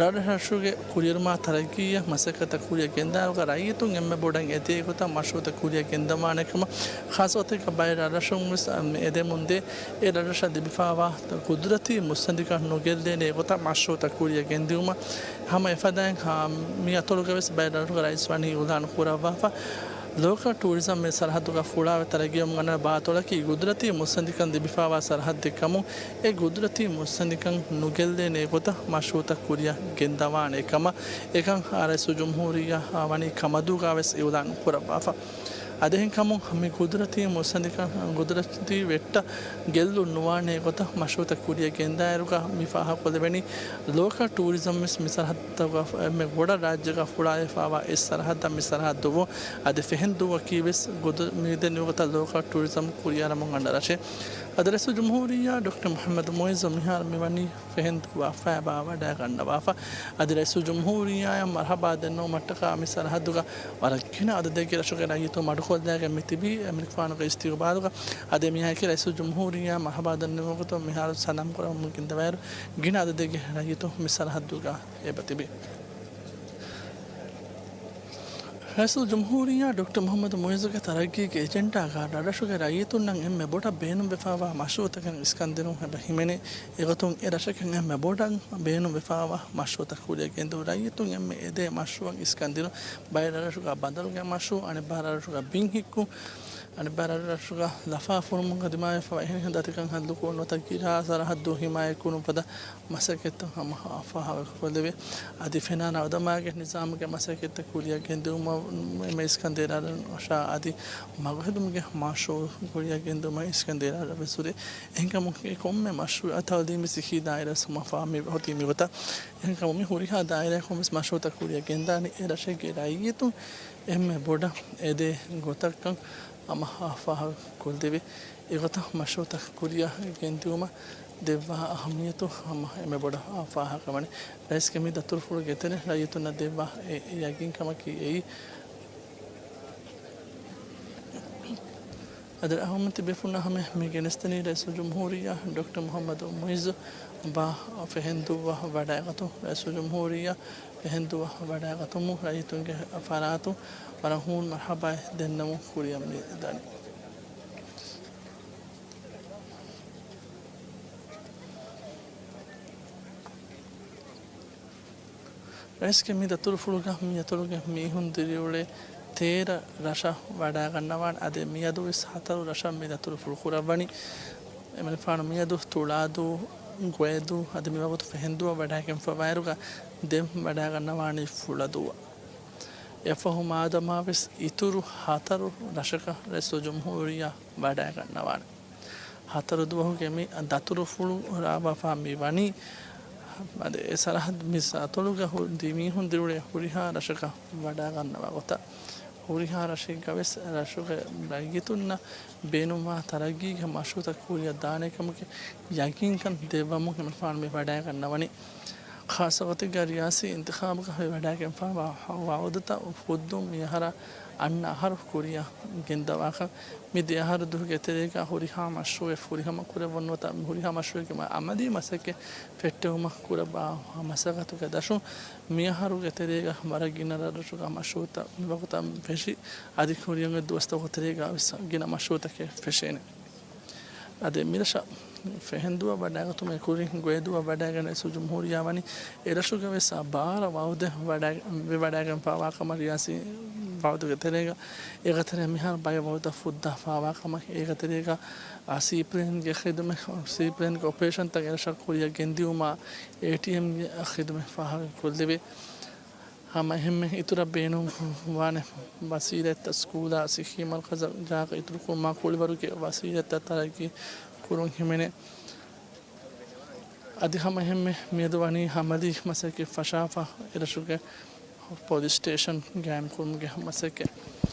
ރަށްރަށުގެ ކުރިއެރުމާ ތަރައްގީއަށް މަސައްކަތްތައް ކުރިއަށް ގެންދާއިރުގަ ރައްޔިތުން އެންމެ ބޮޑަށް އެދޭ ގޮތަށް މަޝްރޫޢުތައް ކުރިއަށް ގެންދަވާނެ ކަމަށް، ޚާއްޞަ ގޮތެއްގަ ބައެއް ރަށްރަށުން ވެސް އެދެމުންދޭ. އެ ރަށްރަށަށް ލިބިފައިވާ ގުދުރަތީ މުއްސަނދިކަން ނުގެއްލޭނެ ގޮތަށް މަޝްރޫޢުތައް ކުރިއަށް ގެންދިއުމަށް ހަމަ އެފަދައިން، މި އަތޮޅުގަ ވެސް ބައެއް ރަށްރަށުގަ ރައީސް ވަނީ އިޢުލާނު ކުރައްވާފަ. ލޯކަލް ޓޫރިޒަމް މި ސަރަހައްދުގަ ފުޅާވެ ތަރައްގީވަމުން އަންނަ ބާ އަތޮޅަކީ ގުދުރަތީ މުއްސަނދިކަން ލިބިފައިވާ ސަރަހައްދެއް ކަމުން، އެ ގުދުރަތީ މުއްސަނދިކަން ނުގެއްލޭނެ ގޮތަށް މަޝްރޫޢުތައް ކުރިއަށް ގެންދަވާނެ ކަމަށް އެކަން ރައީސުލްޖުމްހޫރިއްޔާ ވަނީ ކަމަދޫގަ ވެސް އިޢުލާނު ކުރައްވާފަ. އަދި އެހެންކަމުން މި ގުދުރަތީ މުއްސަނދިކަން، ގުދުރަތީ ވެއްޓަށް ގެއްލުން ނުވާނެ ގޮތަށް މަޝްރޫޢުތައް ކުރިއަށް ގެންދާއިރުގަ މި ފާހަގަކޮށްލެވެނީ، ލޯކަލް ޓޫރިޒަމް ވެސް މި ސަރަހައްދުގަ އެންމެ ބޮޑަށް ރާއްޖޭގަ ފުޅާވެފައިވާ އެއް ސަރަހައްދަށް މި ސަރަހައްދު ވުން. އަދި ފެހެންދޫއަކީ ވެސް ގުދު-، މިދެން ނުވަތަ ލޯކަލް ޓޫރިޒަމް ކުރިއަރަމުން އަންނަ ރަށެއް. އަދި ރައީސުލްޖުމްހޫރިއްޔާ ޑޮކްޓަރ މުޙައްމަދު މުޢިއްޒު މިހާރު މިވަނީ ފެހެންދޫ ވާފާއާ ވަޑައިގަންނަވާފަ. އަދި ރައީސުލްޖުމްހޫރިއްޔާއަށް މަރުޙަބާ ދެންނެވުމަށްޓަކާ މި ސަރަޙައްދުގަ ވަރަށް ގިނަ އަދަދެއްގެ ރަށުގެ ރައްޔިތުން މަޑުކޮށްލައިގެން މި ތިބީ. އެމަނިކުފާނުގެ އިސްތިޤުބާލުގަ އަދި މިއާއެކީ ރައީސުލްޖުމްހޫރިއްޔާ މަރުޙަބާ ދެންނެވުމުގެ ގޮތުން މިހާރު ސަލާމް ކުރަމުން ގެންދަވާއިރު، ގިނަ އަދަދެއްގެ ރައްޔިތުން މި ސަރަޙައްދުގަ އެބަތިބި. ރައީސުލްޖުމްހޫރިއްޔާ ޑޮކްޓަރ މުޙައްމަދު މުޢިއްޒުގެ ތަރައްގީގެ އެޖެންޑާގަ ރަށުގެ ރައްޔިތުންނަށް އެންމެ ބޮޑަށް ބޭނުންވެފައިވާ މަޝްރޫޢުތަކަށް އިސްކަންދިނުން އެބަ ހިމެނޭ. އެގޮތުން އެ ރަށަކަށް އެންމެ ބޮޑަށް ބޭނުންވެފައިވާ މަޝްރޫޢުތައް ކުރިއަށް ގެންދިއުން ރައްޔިތުން އެންމެ އެދޭ މަޝްރޫޢަށް އިސްކަންދިނުން. ބައެއް ރަށްރަށުގަ ބަނދަރުގެ މަޝްރޫޢު، އަނެއްބައި ރަށްރަށުގަ ބިން ހިއްކުން، އަނެއްބައި ރަށްރަށުގަ ލަފާ ފުރުމުގަ ދިމާވެފައިވާ އެހެނިހެން ދަތިކަން ހައްލުކުރުން ނުވަތަ ގިރާ ސަރަހައްދު ހިމާޔަތްކުރުން ފަދަ މަސައްކަތްތައް ހަމަ ފާހަގަކޮށްލެވޭ. އަދި ފެނާ ނައުދަމާގެ ނިޒާމުގެ މަސައްކަތްތައް ކުރިއަށް ގެންދިއުމަށް މި އިސްކަންދޭރާ ރަށާ އަދި މަގުހެދުމުގެ މަޝްރޫޢު ކުރިއަށް ގެންދިއުމަށް އިސްކަންދޭރާ ރަށް ވެސް ހުރޭ. އެހެންކަމުން އެ ކޮންމެ މަޝްރޫޢަށް ތައުލީމީ ސިއްހީ ދާއިރާ ވެސް ހަމަ ފާހަގަ މި އޮތީ މިގޮތަށް. އެހެންކަމުން މި ހުރިހާ ދާއިރާއަކުން ވެސް މަޝްރޫޢުތައް ކުރިއަށް ގެންދާނީ އެ ރަށެއްގެ ރައްޔިތުން އެންމެ ބޮޑަށް އެދޭ ގޮތަކަށް ހަމަ ފާހަގަ ކޮށްދެވޭ. އެގޮތަށް މަޝްރޫޢުތައް ކުރިއަށް ގެންދިއުމަށް ދެއްވާ އަހައްމިއްޔަތު ހަމަ އެންމެ ބޮޑަށް ފާހަގަ ވަނީ. ރައީސްގެ މި ދަތުރުފުޅުގެ ތެރެއިން ރައްޔިތުންނަށް ދެއްވާ އެ ޔަގީންކަމަކީ އެއީ. އަދި އަހަރުމެން ތިބޭފުޅުންނާ ހަމަ މި ގެނެސްދެނީ ރައީސުލްޖުމްހޫރިއްޔާ ޑޮކްޓަރ މުޙައްމަދު މުޢިއްޒު ބާ ފެހެންދޫއަށް ވަޑައިގަތުން. ރައީސުލްޖުމްހޫރިއްޔާ ފެހެންދޫއަށް ވަޑައިގަތުމުން ރައްޔިތުންގެ ފަރާތުން ވަރަށް ހޫނު މަރުޙަބާއެއް ދެންނެވުން ކުރިއަށް މި ދަނީ. ރައީސްގެ މި ދަތުރުފުޅުގަ މި އަތޮޅުގެ މީހުން ދިރިއުޅޭ ތޭރަ ރަށަށް ވަޑައިގަންނަވާނެ. އަދި މިއަދު ވެސް ހަތަރު ރަށަށް މި ދަތުރުފުޅު ކުރައްވަނީ. އެމަނިކުފާނު މިއަދު ތުޅާދޫ، ގޮއިދޫ އަދި މިވަގުތު ފެހެންދޫއަށް ވަޑައިގެންފަވާއިރުގަ ދެން ވަޑައިގަންނަވާނީ ފުޅަދޫއަށް. އެފަހު މާދަމާ ވެސް އިތުރު ހަތަރު ރަށަކަށް ރައީސުލްޖުމްހޫރިއްޔާ ވަޑައިގަންނަވާނެ. ހަތަރު ދުވަހުގެ މި ދަތުރުފުޅު ރާވާފަ މި ވަނީ، އަދި އެ ސަރަހައްދު މި އަތޮޅުގަ ހު-، ދި-، މީހުން ދިރިއުޅޭ ހުރިހާ ރަށަކަށް ވަޑައިގަންނަވާ ގޮތަށް. ހުރިހާ ރަށެއްގަ ވެސް ރަށުގެ ރައްޔިތުންނަށް ބޭނުންވާ ތަރައްގީގެ މަޝްރޫޢުތައް ކުރިއަށް ދާނެ ކަމުގެ ޔަގީންކަން ދެއްވަމުން އެމަނިކުފާނު މި ވަޑައިގަންނަވަނީ. ޚާއްޞަ ގޮތެއްގަ ރިޔާސީ އިންތިޚާބުގަ ވަޑައިގެންފަވާ ވަޢުދުތައް ފުއްދުން މިއަހަރާ އަންނަ އަހަރު ކުރިއަށް ގެންދަވާކަން. މި ދެ އަހަރު ދުވަހުގެ ތެރޭގަ ހުރިހާ މަޝްރޫޢެއް ފުރިހަމަ ކުރެއްވުން ނުވަތަ ހުރިހާ މަޝްރޫޢެއްގެ މަ-، އަމަލީ މަސައްކަތް ފެއްޓެވުމަށް ކުރައްވާ މަސައްކަތުގެ ދަށުން މި އަހަރުގެ ތެރޭގަ ވަރަށް ގިނަ ރަށްރަށުގަ މަޝްރޫޢުތައް މިވަގުތަށް ފެށި، އަދި ކުރިއަށް އޮތް ދުވަސްތަކުގެ ތެރޭގަ ވެސް ގިނަ މަޝްރޫޢުތަކެއް ފެށޭނެ. އަދި މިރަށަށް ފެހެންދޫއަށް ވަޑައިގަތުމުގެ ކުރިން ގޮއިދޫއަށް ވަޑައިގެން ރައީސުލްޖުމްހޫރިއްޔާ ވަނީ އެރަށުގަ ވެސް ބާރަ ވަޢުދެއް ވަޑައި-، ވެވަޑައިގެންފަވާ ކަމަށް ރިޔާސީ ވަޢުދުގެ ތެރޭގަ. އޭގެ ތެރޭ މިހާރު ބައެއް ވަޢުދުތައް ފުއްދާފަވާ ކަމަށް، އޭގެ ތެރޭގަ، އާ، ސީޕްލޭންގެ ޚިދުމަތް، ސީޕްލޭންގެ އޮޕަރޭޝަންތައް އެރަށަށް ކުރިއަށް ގެންދިއުމާ، އޭޓީއެމްގެ ޚިދުމަތް ފާހަގަ ކޮށްލެވޭ. ހަމަ އެހެންމެ އިތުރަށް ބޭނުން ވާނެ ވަސީލަތްތައް، ސްކޫލާ، ސިއްހީ މަރުކަޒަށް ޖާގަ އިތުރުކުރުމާ، ކުޅިވަރުގެ ވަސީލަތްތައް ތަރައްގީ ކުރުން ހިމެނޭ. އަދި ހަމަ އެހެންމެ މިއަދު ވަނީ އަމަލީ މަސައްކަތް ފަށާފަ އެރަށުގެ ޕޮލިސް ސްޓޭޝަން ގާއިމްކުރުމުގެ މަސައްކަތް.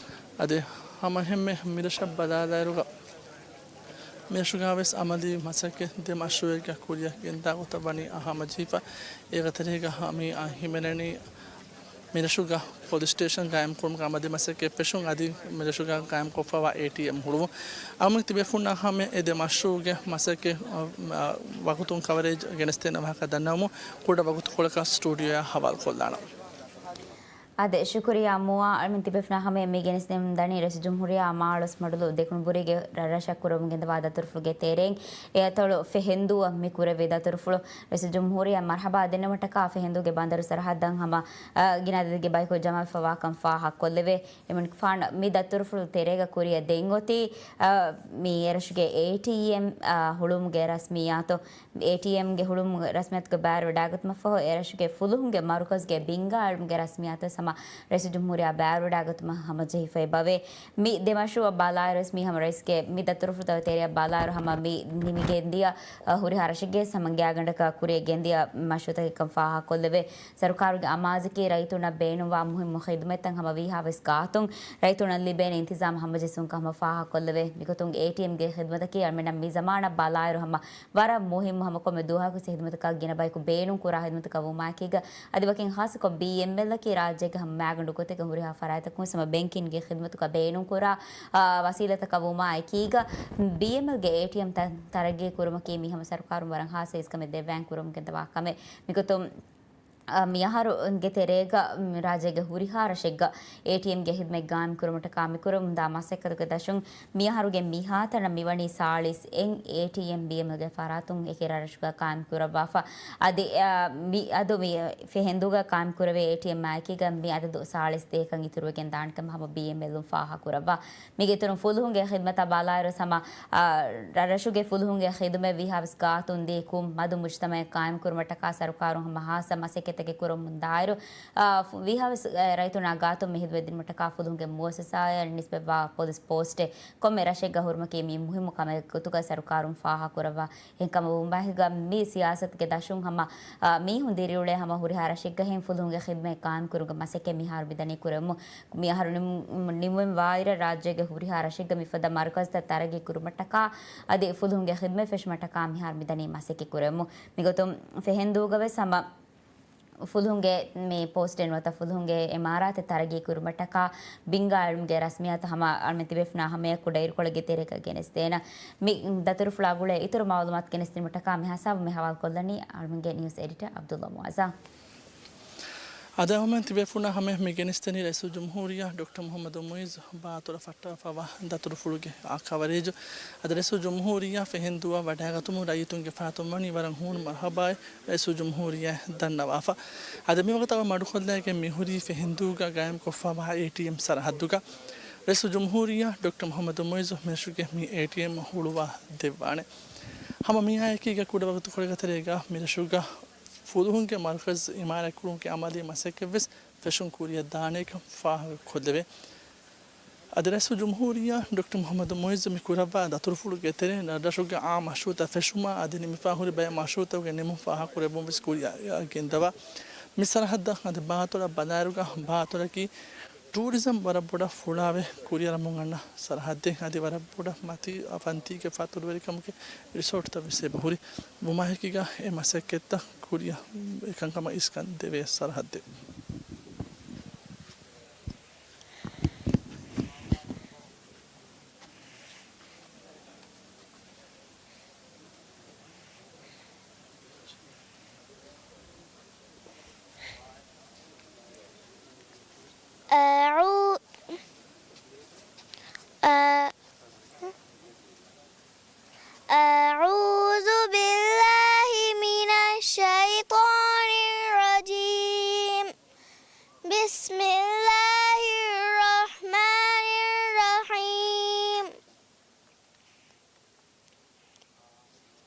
އަދި ހަމަ އެހެންމެ މިރަށަށް ބަލާލާއިރުގަ މިރަށުގަ ވެސް އަމަލީ މަސައްކަތް ދެ މަޝްރޫޢެއްގަ ކުރިއަށް ގެންދާ ގޮތަށް ވަނީ ހަމަޖެހިފަ. އޭގެ ތެރޭގަ މި ހިމެނެނީ މިރަށުގަ ޕޮލިސް ސްޓޭޝަން ގާއިމްކުރުމުގެ އަމަލީ މަސައްކަތް ފެށުން އަދި މިރަށުގަ ގާއިމްކޮށްފަވާ އޭޓީއެމް ހުޅުވުން. އަހަރުމެން ތިބޭފުޅުންނާ ހަމަ އެ ދެ މަޝްރޫޢުގެ މަސައްކަތް، އަ، ވަގުތުން ކަވަރޭޖް ގެނެސްދޭނެ ވާހަކަ ދަންނަވަމުން ކުޑަ ވަގުތުކޮޅަކަށް ސްޓޫޑިއޯއަށް ހަވާލުކޮށްލާނަން. އާދެ، ޝުކުރިއްޔާ މުއާ. އަހަރުމެން ތިބޭފުޅުންނާ ހަމަ މި ގެނެސްދެމުން ދަނީ ރައީސުލްޖުމްހޫރިއްޔާ މާޅޮސް މަޑުލު ދެކުނުބުރީގެ ރަށްރަށަށް ކުރަމުން ގެންދަވާ ދަތުރުފުޅުގެ ތެރެއިން އެ އަތޮޅު ފެހެންދޫއަށް މި ކުރެއްވި ދަތުރުފުޅު. ރައީސުލްޖުމްހޫރިއްޔާ މަރުޙަބާ ދެންނެވުމަށްޓަކާ ފެހެންދޫގެ ބަނދަރު ސަރަހައްދަށް ހަމަ، އަ، ގިނަ އަދަދެއްގެ ބަޔަކު ޖަމާވެފަވާކަން ފާހަގަކޮށްލެވޭ. އެމަނިކުފާނު މި ދަތުރުފުޅު ތެރޭގަ ކުރިއަށް ދެން އޮތީ، އަ، މި އެރަށުގެ އޭޓީއެމް، އަ، ހުޅުވުމުގެ ރަސްމިއްޔާތު، އޭޓީއެމްގެ ހުޅުވުމުގެ ރަސްމިއްޔާތުގެ ބައިވެރިވެވަޑައިގަތުމަށްފަހު އެރަށުގެ ފުލުހުންގެ މަރުކަޒުގެ ބިންގާ އެޅުމުގެ ރަސްމިއްޔާތު ވެސް ހަމަ ރައީސުލްޖުމްހޫރިއްޔާ ބާރުވެޑާގަތުމަށް ހަމަޖެހިފައި ބަވޭ. މި ދެ މަޝްރޫޢަށް ބަލާއިރުވެސް މީ ހަމަ ރައީސްގެ މި ދަތުރުފުޅުތަކުގެ ތެރެއަށް ބަލާއިރު ހަމަ މި ނިމިގެންދިޔަ، އަ، ހުރިހާ ރަށެއްގެ ހަމަ ގާތްގަނޑަކަށް ކުރިއަށް ގެންދިޔަ މަޝްރޫޢުތަކެއްކަން ފާހަގަކޮށްލެވޭ. ސަރުކާރުގެ އަމާޒަކީ ރައްޔިތުންނަށް ބޭނުންވާ މުހިއްމު ޚިދުމަތްތައް ހަމަ ވީހާވެސް ގާތުން ރައްޔިތުންނަށް ލިބޭނެ އިންތިޒާމް ހަމަޖެއްސުންކަން ހަމަ ފާހަގަކޮށްލެވޭ. މިގޮތުން އޭޓީއެމްގެ ޚިދުމަތަކީ އަޅުމެންނަށް މި ޒަމާނަށް ބަލާއިރު ހަމަ ވަރަށް މުހިއްމު ހަމަ ކޮންމެ ދުވަހަކު ވެސް ޚިދުމަތަކަށް ގިނަ ބަޔަކު ބޭނުން ކުރާ ޚިދުމަތަކަށް ވުމާއެކީގަ، އަދި ވަކިން ޚާއްޞަކޮށް ބީއެމްއެލްއަކީ ރާއްޖޭގެ ހަމަ މާގަނޑު ގޮތެއްގެ ހުރިހާ ފަރާތްތަކުން ވެސް ހަމަ ބެންކިންގެ ޚިދުމަތުގަ ބޭނުން ކުރާ، އާ، ވަސީލަތަކަށް ވުމާ އެކީގަ، ބީއެމްއެލްގެ އޭޓީއެމް ތަ-، ތަރައްގީ ކުރުމަކީ މި ހަމަ ސަރުކާރުން ވަރަށް ޚާއްޞަ އިސްކަމެއް ދެއްވާން ކުރަމުން ގެންދަވާ ކަމެއް. މިގޮތުން، އަ، މިއަހަރުގެ ތެރޭގަ، މް، ރާއްޖޭގެ ހުރިހާ ރަށެއްގަ އޭޓީއެމްގެ ޚިދުމަތް ގާއިމް ކުރުމަށްޓަކާ މި ކުރަމުންދާ މަސައްކަތުގެ ދަށުން މިއަހަރުގެ މިހާތަނަށް މިވަނީ ސާޅީސް އެއް އޭޓީއެމް ބީއެމްއެލްގެ ފަރާތުން އެކި ރަށްރަށުގަ ޤާއިމް ކުރައްވާފަ. އަދި، އަ، މި އަދު މި ފެހެންދޫގަ ޤާއިމް ކުރެވޭ އޭޓީއެމްއާ އެކީގަ މި އަދަދު ސާޅީސް ދޭކަން އިތުރުވެގެން ދާނެ ކަމަށް ހަމަ ބީއެމްއެލުން ފާހަގަކުރައްވާ. މީގެ އިތުރުން ފުލުހުންގެ ޚިދުމަތާ ބަލާއިރު ހަމަ، އަ، ރަށްރަށުގެ ފުލުހުންގެ ޚިދުމަތް ވީހާވެސް ގާތުން ދީ ކުން މަދު މުޖުތަމަޢެއް ޤާއިމް ކުރުމަށްޓަކާ ސަރުކާރުން ހަމަ ހާއްސަ މަސައްކަތެއް ކުރަމުން ދާއިރު، އަ، ފު-، ވީހާވެސް، އަ، ރައްޔިތުންނާ ގާތުން މި ޚިދުމަތް ދިނުމަށްޓަކާ ފުލުހުންގެ މުއައްސަސާއަށް ނިސްބަތްވާ ޕޮލިސް ޕޯސްޓެއް ކޮންމެ ރަށެއްގަ ހުރުމަކީ މީ މުހިއްމު ކަމެއް ގޮތުގަ ސަރުކާރުން ފާހަގަކުރައްވާ. އެހެންކަމުން ވުމާއެކީގަ މި ސިޔާސަތުގެ ދަށުން ހަމަ، އަ، މީހުން ދިރިއުޅޭ ހަމަ ހުރިހާ ރަށެއްގަ ހެން ފުލުހުންގެ ޚިދުމަތް ޤާއިމްކުރުމުގެ މަސައްކަތް މިހާރު މިދަނީ ކުރެވެމުން. މިއަހަރު ނިމު-، ނިމުމެން ވާއިރަށް ރާއްޖޭގެ ހުރިހާ ރަށެއްގަ މިފަދަ މަރުކަޒުތައް ތަރައްގީ ކުރުމަށްޓަކާ އަދި ފުލުހުންގެ ޚިދުމަތް ފެށުމަށްޓަކާ މިހާރު މިދަނީ މަސައްކަތް ކުރެވެމުން. މިގޮތުން ފެހެންދޫގަ ވެސް ހަމަ ފުލުހުންގެ މި ޕޯސްޓެއް ނުވަތަ ފުލުހުންގެ އިމާރާތެއް ތަރައްގީ ކުރުމަށްޓަކާ ބިންގާ އިލްމުގެ ރަސްމިއްޔާތު ހަމަ އަޅުމެން ތިބޭފުޅުންނާ ހަމަޔަށް ކުޑަ އިރުކޮޅެއްގެ ތެރޭގަ ގެނެސްދޭނަން. މި ދަތުރުފުޅާ ގުޅޭ އިތުރު މަޢުލޫމާތު ގެނެސްދިނުމަށްޓަކާ މި ހިސާބު މި ހަވާލުކޮށްލަނީ އަޅުމެންގެ ނިއުސް އެޑިޓަރ ޢަބްދުﷲ މުޢައްޒާ. އަދި އަޅުމެން ތިބޭފުޅުންނާ ހަމަޔަށް މި ގެނެސްދެނީ ރައީސުލްޖުމްހޫރިއްޔާ ޑޮކްޓަރ މުޙައްމަދު މުޢިއްޒު ބާތުރަށް ފައްޓާފައިވާ ދަތުރުފުޅުގެ އާ ކަވަރޭޖު. އަދި ރައީސުލްޖުމްހޫރިއްޔާ ފެހެންދޫއަށް ވަޑައިގަތުމުން ރައްޔިތުންގެ ފަރާތުން ވަނީ ވަރަށް ހޫނު މަރުޙަބާއެއް ރައީސުލްޖުމްހޫރިއްޔާ ދަންނަވާފަ. އަދި މިވަގުތު މަޑުކޮށްލައިގެން މިހުރީ ފެހެންދޫގަ ގާއިމްކޮށްފައިވާ އޭޓީއެމް ސަރަހައްދުގަ. ރައީސުލްޖުމްހޫރިއްޔާ ޑޮކްޓަރ މުޙައްމަދު މުޢިއްޒު މިރަށުގެ މި އޭޓީއެމް ހުޅުވާ ދެއްވާނެ. ހަމަ މިއާއެކީގަ ކުޑަ ވަގުތުކޮޅެއްގެ ތެރޭގަ މިރަށުގަ ފުލުހުންގެ މަރުކަޒު އިމާރާތްކުރުމުގެ އަމަލީ މަސައްކަތްވެސް ފެށުން ކުރިއަށް ދާނެކަން ފާހަގަކޮށްލެވޭ. އަދި ރައީސުލްޖުމްހޫރިއްޔާ ޑޮކްޓަރ މުޙައްމަދު މުޢިއްޒު މި ކުރައްވާ ދަތުރުފުޅުގެ ތެރެއިން ރަށްރަށުގެ އާ މަޝްރޫޢުތައް ފެށުމާ އަދި ނިމިފާ ހުރި ބައެއް މަޝްރޫޢުތަކުގެ ނިމުން ފާހަގަކުރެއްވުން ވެސް ކުރިއަށް ގެންދަވާ. މި ސަރަހައްދަށް އަދި ބާތުރަށް ބަލާއިރުގަ ބާތުރަކީ ޓޫރިޒަމް ވަރަށް ބޮޑަށް ފުޅާވެ ކުރިއަރަމުން އަންނަ ސަރަހައްދެއް. އަދި ވަރަށް ބޮޑަށް މަތީ ފަންތީގެ ފަތުރުވެރިކަމުގެ ރިސޯޓްތައް ވެސް އެބަހުރި. ވުމާއެކީގަ އެ މަސައްކަތްތައް ކުރިއަށް އެކަންކަމަށް އިސްކަން ދެވޭ ސަރަހައްދެއް. أعو-، أ-، أعوذ بالله من الشيطان الرجيم. بسم الله الرحمن الرحيم.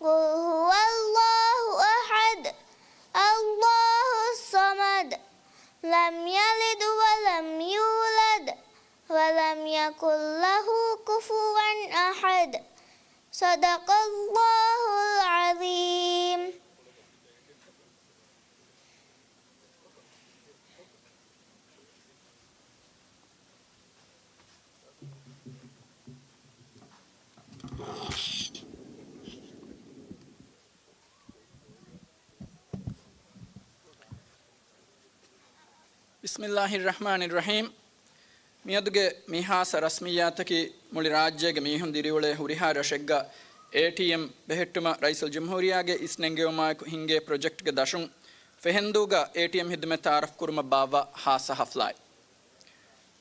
قل هو الله أحد، الله الصمد، لم يلد ولم يولد، ولم يكن له كفوا أحد. صدق الله العظيم. بسم الله الرحمن الرحيم. މިއަދުގެ މި ހާއްސަ ރަސްމިއްޔާތަކީ މުޅި ރާއްޖޭގެ މީހުން ދިރިއުޅޭ ހުރިހާ ރަށެއްގަ އޭޓީއެމް ބެހެއްޓުމަށް ރައީސުލްޖުމްހޫރިއްޔާގެ އިސްނެންގެވުމާއެކު ހިންގޭ ޕްރޮޖެކްޓްގެ ދަށުން ފެހެންދޫގަ އޭޓީއެމް ހިދުމަތް ތައާރަފް ކުރުމަށް ބާއްވާ ހާއްސަ ހަފްލާއެއް.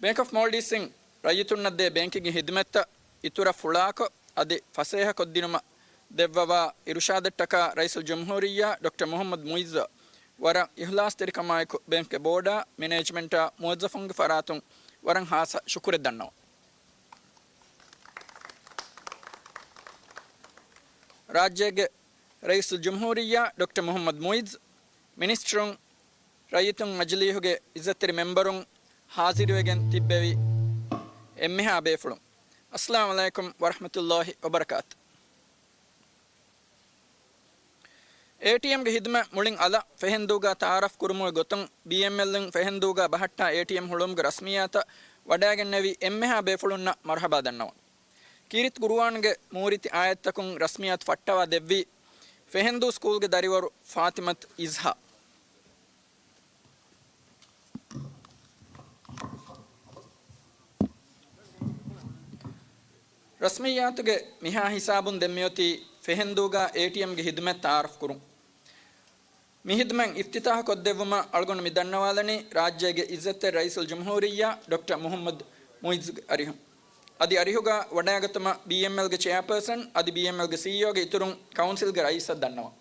ބޭންކް އޮފް މޯލްޑިވްސްއިން ރައްޔިތުންނަށް ދޭ ބޭންކިންގެ ހިދުމަތްތައް އިތުރަށް ފުޅާކޮށް، އަދި ފަސޭހަކޮށްދިނުމަށް ދެއްވަވާ އިރުޝާދަށްޓަކާ ރައީސުލްޖުމްހޫރިއްޔާ ޑޮކްޓަރ މުޙައްމަދު މުޢިއްޒަށް ވަރަށް އިޚްލާޞްތެރިކަމާއެކު ބޭންކްގެ ބޯޑާ، މެނޭޖްމަންޓާ، މުވައްޒަފުންގެ ފަރާތުން ވަރަށް ހާއްސަ ޝުކުރެއް ދަންނަވަން. ރާއްޖޭގެ ރައީސުލްޖުމްހޫރިއްޔާ ޑޮކްޓަރ މުޙައްމަދު މުޢިއްޒު، މިނިސްޓަރުން، ރައްޔިތުން މަޖިލީހުގެ އިއްޒަތްތެރި މެމްބަރުން، ހާޒިރުވެގެން ތިއްބެވި އެންމެހާ ބޭފުޅުން. އައްސަލާމު ޢަލައިކުމް ވަރަޙްމަތުﷲި ވަބަރަކާތު. އޭޓީއެމްގެ ހިދުމަތް މުޅިން އަލަށް ފެހެންދޫގަ ތަޢާރަފް ކުރުމުގެ ގޮތުން ބީއެމްއެލްއިން ފެހެންދޫގަ ބަހައްޓާ އޭޓީއެމް ހުޅުވުމުގެ ރަސްމިއްޔާތަށް ވަޑައިގެންނެވި އެންމެހާ ބޭފުޅުންނަށް މަރުޙަބާ ދަންނަވަން. ކީރިތި ޤުރުއާންގެ މޫރިތި އާޔަތްތަކުން ރަސްމިއްޔާތު ފައްޓަވާ ދެއްވީ ފެހެންދޫ ސްކޫލްގެ ދަރިވަރު ފާތިމަތު އިޒްހާ. ރަސްމިއްޔާތުގެ މިހާ ހިސާބުން ދެން މިއޮތީ ފެހެންދޫގަ އޭޓީއެމްގެ ހިދުމަތް ތަޢާރަފް ކުރުން. މި ހިދުމަތް އިފްތިތާޙު ކޮށްދެއްވުމަށް އަޅުގަނޑު މި ދަންނަވާލަނީ ރާއްޖޭގެ ޢިއްޒަތްތެރި ރައީސުލްޖުމްހޫރިއްޔާ ޑޮކްޓަރ މުޙައްމަދު މުޢިއްޒުގެ އަރިހުން. އަދި އަރިހުގަ ވަޑައިގަތުމަށް ބީއެމްއެލްގެ ޗެއާޕާސަން އަދި ބީއެމްއެލްގެ ސީއީއޯގެ އިތުރުން ކައުންސިލްގެ ރައީސަށް ދަންނަވަން.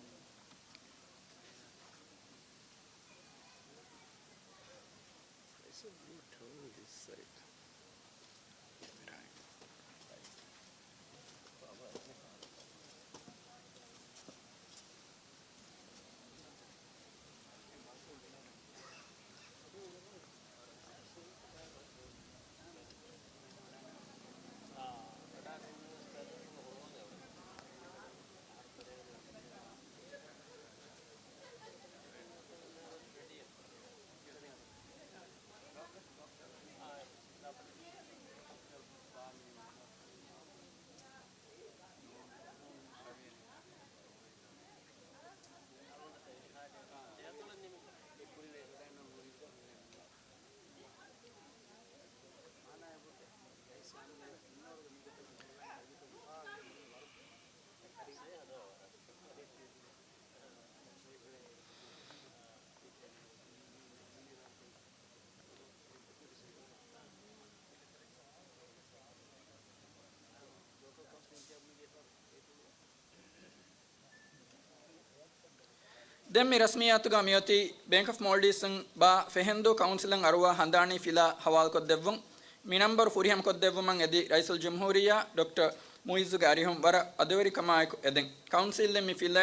ދެން މި ރަސްމިއްޔާތުގަ މިއޮތީ ބޭންކް އޮފް މޯލްޑިވްސްއިން ބާ ފެހެންދޫ ކައުންސިލަށް އަރުވާ ހަނދާނީ ފިލާ ހަވާލުކޮށްދެއްވުން. މި ނަންބަރު ފުރިހަމަކޮށްދެއްވުމަށް އެދި ރައީސުލްޖުމްހޫރިއްޔާ ޑޮކްޓަރ މުޢިއްޒުގެ އަރިހުން ވަރަށް އަދުވެރިކަމާއެކު އެދެން. ކައުންސިލްއިން މި ފިލާ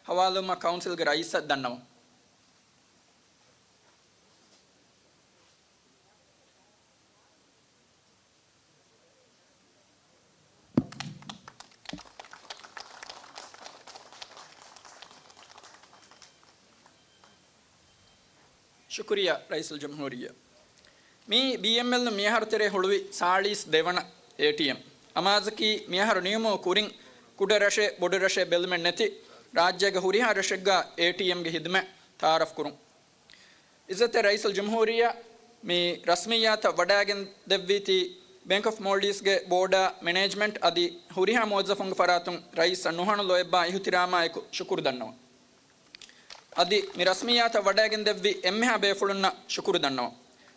ހަވާލުވުމަށް ކައުންސިލްގެ ރައީސަށް ދަންނަވަން. ޝުކުރިއްޔާ ރައީސުލްޖުމްހޫރިއްޔާ. މީ ބީއެމްއެލް މިއަހަރު ތެރޭ ހުޅުވި ސާޅީސް ދެވަނަ އޭޓީއެމް. އަމާޒަކީ މިއަހަރު ނިމުމުގެ ކުރިން ކުޑަ ރަށެއް ބޮޑު ރަށެއް ބެލުމެއް ނެތި ރާއްޖޭގެ ހުރިހާ ރަށެއްގަ އޭޓީއެމްގެ ހިދުމަތް ތަޢާރަފް ކުރުން. ޢިއްޒަތްތެރި ރައީސުލްޖުމްހޫރިއްޔާ މި ރަސްމިއްޔާތަށް ވަޑައިގެން ދެއްވީތީ ބޭންކް އޮފް މޯލްޑިވްސްގެ ބޯޑާ، މެނޭޖްމަންޓް އަދި ހުރިހާ މުވައްޒަފުންގެ ފަރާތުން ރައީސަށް ނުހަނު ލޯތްބާ އިޙުތިރާމާއެކު ޝުކުރު ދަންނަވަން. އަދި މި ރަސްމިއްޔާތަށް ވަޑައިގެން ދެއްވި އެންމެހާ ބޭފުޅުންނަށް ޝުކުރު ދަންނަވަން.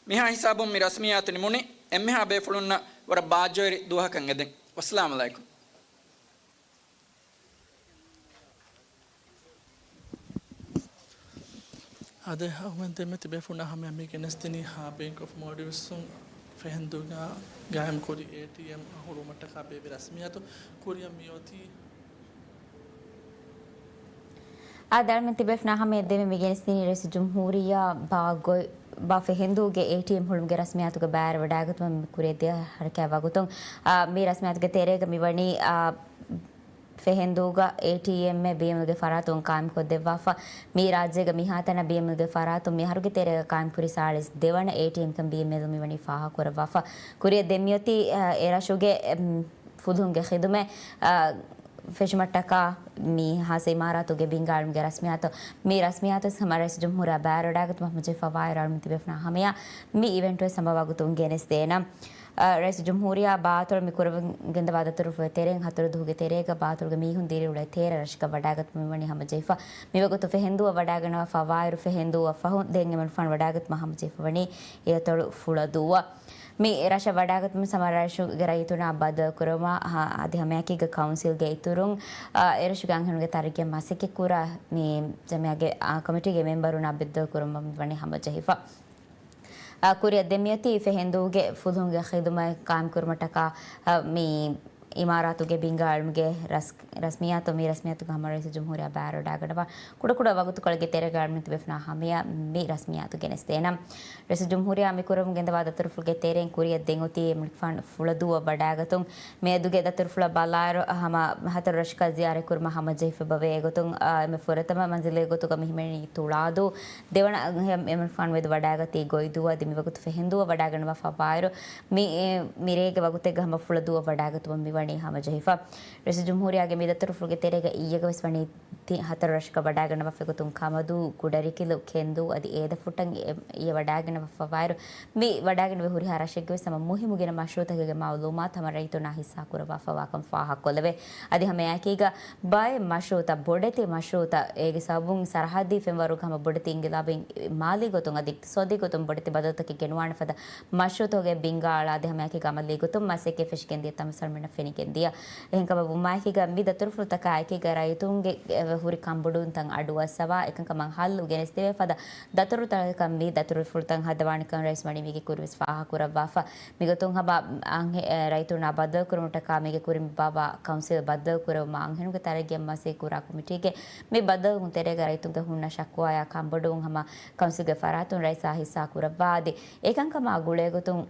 މިހާ ހިސާބުން މި ރަސްމިއްޔާތު ނިމުނީ. އެންމެހާ ބޭފުޅުންނަށް ވަރަށް ބާއްޖަވެރި ދުވަހަކަށް އެދެން. ވައްސަލާމް ޢަލައިކުމް. އާދެ، އަހުމެން ދެމެ ތިބޭފުޅުންނާ ހަމަޔަށް މި ގެނެސްދިނީ ހާ ބޭންކް އޮފް މޯލްޑިވްސްއުން ފެހެންދޫގަ ގާއިމް ކުރި އޭޓީއެމް ހުޅުވުމަށްޓަކާ ބޭއްވި ރަސްމިއްޔާތު. ކުރިއަށް މިއޮތީ. އާދެ، އަޅުމެން ތިބޭފުޅުންނާ ހަމަޔަށް ދެމެ މި ގެނެސްދިނީ ރައީސުލްޖުމްހޫރިއްޔާ ބާ ގޮތް، ބާ ފެހެންދޫގެ އޭޓީއެމް ހުޅުވުމުގެ ރަސްމިއްޔާތުގެ ބައިވެރިވެވަޑައިގަތުމަށް މި ކުރިއަށް ދިޔަ ހަރަކާތް ވަގުތުން. އާ، މި ރަސްމިއްޔާތުގެ ތެރޭގަ މިވަނީ، އާ، ފެހެންދޫގަ އޭޓީއެމްއެއް ބީއެމްއެލްގެ ފަރާތުން ޤާއިމްކޮށްދެއްވާފަ. މި ރާއްޖޭގަ މިހާތަނަށް ބީއެމްއެލްގެ ފަރާތުން މިއަހަރުގެ ތެރޭގަ ޤާއިމްކުރި ސާޅީސް ދެވަނަ އޭޓީއެމްކަން ބީއެމްއެލް މިވަނީ ފާހަގަކުރައްވާފަ. ކުރިއަށް ދެން މިއޮތީ، އަ، އެރަށުގެ، އެމް، ފުލުހުންގެ ޚިދުމަތް، އަ، ފެށުމަށްޓަކާ މި ހާއްސަ އިމާރާތުގެ ބިންގާ އިލްމުގެ ރަސްމިއްޔާތު. މި ރަސްމިއްޔާތު ހަމަ ރައީސުލްޖުމްހޫރިއްޔާ ބައިވެރިވަޑައިގަތުމަށް ހަމަޖެހިފަ ވާއިރު އަޅުމެން ތިބޭފުޅުންނާ ހަމަޔަށް މި އިވެންޓުވެސް ހަމަ ވަގުތުން ގެނެސްދޭނަން. އަ، ރައީސުލްޖުމްހޫރިއްޔާ ބާތޮޅު މި ކުރައްވަން ގެންދަވާ ދަތުރުފުޅު ތެރެއިން ހަތަރު ދުވަހުގެ ތެރޭގަ ބާތޮޅުގެ މީހުން ދިރިއުޅޭ ތޭރަ ރަށަކަށް ވަޑައިގަތުމަށް މިވަނީ ހަމަޖެހިފަ. މިވަގުތު ފެހެންދޫއަށް ވަޑައިގަންނަވާފަ ވާއިރު ފެހެންދޫއަށް ފަހުން ދެން އެމަނިކުފާނު ވަޑައިގަތުމަށް ހަމަޖެހިފަ ވަނީ އިރުއޮތޮޅު ފުޅަދޫއަށް. މި ރަށަށް ވަޑައިގަތުމަށް ހަމަ ރަށުގެ ރައްޔިތުންނާ ބައްދަލުކުރުމަށް އަ-، އަދި ހަމައެކީގަ ކައުންސިލްގެ އިތުރުން، އަ، އެރަށުގެ އަންހެނުންގެ ތަރައްގީއަށް މަސައްކަތްކުރާ މި ޖަމިއްޔާގެ، އަ، ކޮމިޓީގެ މެމްބަރުންނާ ބައްދަލުކުރުމަށް މިވަނީ ހަމަޖެހިފަ. އަ، ކުރިއަށް ދެން މިއޮތީ ފެހެންދޫގެ ފުލުހުންގެ ޚިދުމަތް ޤާއިމްކުރުމަށްޓަކާ، އަ، މި އިމާރާތުގެ ބިންގާ އިލްމުގެ ރަސް-، ރަސްމިއްޔާތު މި ރަސްމިއްޔާތުގެ ހަމަ ރައީސުލްޖުމްހޫރިއްޔާ ބައިވެރިވެވަޑައިގަންނަވާ ކުޑަކުޑަ ވަގުތުކޮޅެއްގެ ތެރޭގަ އިލްމުވެރިން ތިބޭފުޅުންނާ ހަމަޔަށް މި ރަސްމިއްޔާތު ގެނެސްދޭނަން. ރައީސުލްޖުމްހޫރިއްޔާ މި ކުރަމުން ގެންދަވާ ދަތުރުފުޅުގެ ތެރެއިން ކުރިއަށް ދެން އޮތީ އެމަނިކުފާނު ފުޅަދޫއަށް ވަޑައިގަތުން. މިއަދުގެ ދަތުރުފުޅަށް ބަލާއިރު ހަމަ ހަތަރު ރަށަކަށް ޒިޔާރަތް ކުރުމަށް ހަމަޖެހިފަ ބަވޭ އެގޮތުން، އާ، އެންމެ ފުރަތަމަ މަންޒިލުގެ ގޮތުގަ މި ހިމެނީ ތުޅާދޫ. ދެވަނަ އެމަނިކުފާނު މެދު ވަޑައިގަތީ ގޮއިދޫ. އަދި މިވަގުތު ފެހެންދޫއަށް ވަޑައިގަންނަވާފަ ވާއިރު، މި، އެ، މިރޭގެ ވަގުތެއްގަ ހަމަ ފުޅަދޫއަށް ވަޑައިގަތުމަށް މިވަނީ ހަމަޖެހިފަ. ރައީސުލްޖުމްހޫރިއްޔާގެ މި ދަތުރުފުޅުގެ ތެރޭގަ އިއްޔެގަ ވެސް ވަނީ ތި-، ހަތަރު ރަށަކަށް ވަޑައިގަންނަވާފަ އެގޮތުން ކަމަދޫ، ކުޑަރިކިލު، ކެންދޫ އަދި އޭދަފުއްޓަށް އެ-، އިއްޔެ ވަޑައިގަންނަވާފަ ވާއިރު، މި ވަޑައިގެންނެވި ހުރިހާ ރަށެއްގެ ވެސް ހަމަ މުހިއްމު ގިނަ މަޝްރޫއުތަކުގެ މައުލޫމާތު ހަމަ ރައްޔިތުންނާ ހިއްސާ ކުރައްވާފަ ވާކަން ފާހަގަކޮށްލެވޭ. އަދި ހަމައެއާއެކީގަ ބައެއް މަޝްރޫއުތައް، ބޮޑެތި މަޝްރޫއުތައް، އޭގެ ސަބަބުން ސަރަހައްދީ ފެންވަރުގަ ހަމަ ބޮޑެތި އިންގިލާބެއް މާލީ ގޮތުން އަދި އިޤްތިޞާދީ ގޮތުން ބޮޑެތި ބަދަލުތަކެއް ގެނުވާނެ ފަދަ މަޝްރޫއުތަކުގެ ބިންގާ އަޅާ އަދި ހަމައެކީގަ އަމަލީ ގޮތުން މަސައްކަތް ފެށިގެންދިޔަ ތަމަސް އަޅުމެންނަށް ފެނިގެންދިޔަ. އެހެންކަމަށް ވުމާއެކީގަ މި ދަތުރުފުޅުތަކާ އެކީގަ ރައްޔިތުންގެ ހުރި ކަންބޮޑުވުންތައް އަޑުއައްސަވާ، އެކަންކަމަށް ހައްލު ގެނެސްދެވޭ ފަދަ ދަތުރުތަކަކަށް މި ދަތުރުފުޅުތައް ހަދަވާނެކަން ރައީސް ވަނީ މީގެ ކުރިން ވެސް ފާހަގަކުރައްވާފަ. މިގޮތުން ހަމަ އަންހެ-، އެ، ރައްޔިތުންނާ ބައްދަލުކުރުމަށްޓަކާ މީގެ ކުރިން ބާއްވާ ކައުންސިލް ބައްދަލުކުރެވުމަށް އަންހެނުންގެ ތަރައްގީއަށް މަސައްކަތް ކުރާ ކޮމިޓީގެ މި ބައްދަލުވުން ތެރޭގަ ރައްޔިތުންގެ ހުންނަ ޝަކުވާއާ ކަންބޮޑުވުން ހަމަ ކައުންސިލްގެ ފަރާތުން ރައީސާ ހިއްސާ ކުރައްވާ އަދި އެކަންކަމާ ގުޅޭގޮތުން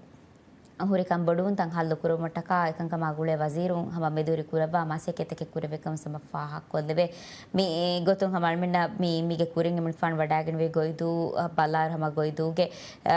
ހުރި ކަންބޮޑުވުންތައް ހައްލުކުރުމަށްޓަކާ އެކަންކަމާ ގުޅޭ ވަޒީރުން ހަމަ މެދުވެރި ކުރައްވާ މަސައްކަތްތަކެއް ކުރެވޭކަން ހަމަ ފާހަގަކޮށްލެވޭ. މި ގޮތުން ހަމަ އަޅުމެންނަށް މި، މީގެ ކުރިން އެމަނިކުފާނު ވަޑައިގެންނެވި ގޮއިދޫ، އަ، ބަލާއިރު ހަމަ ގޮއިދޫގެ، އަ،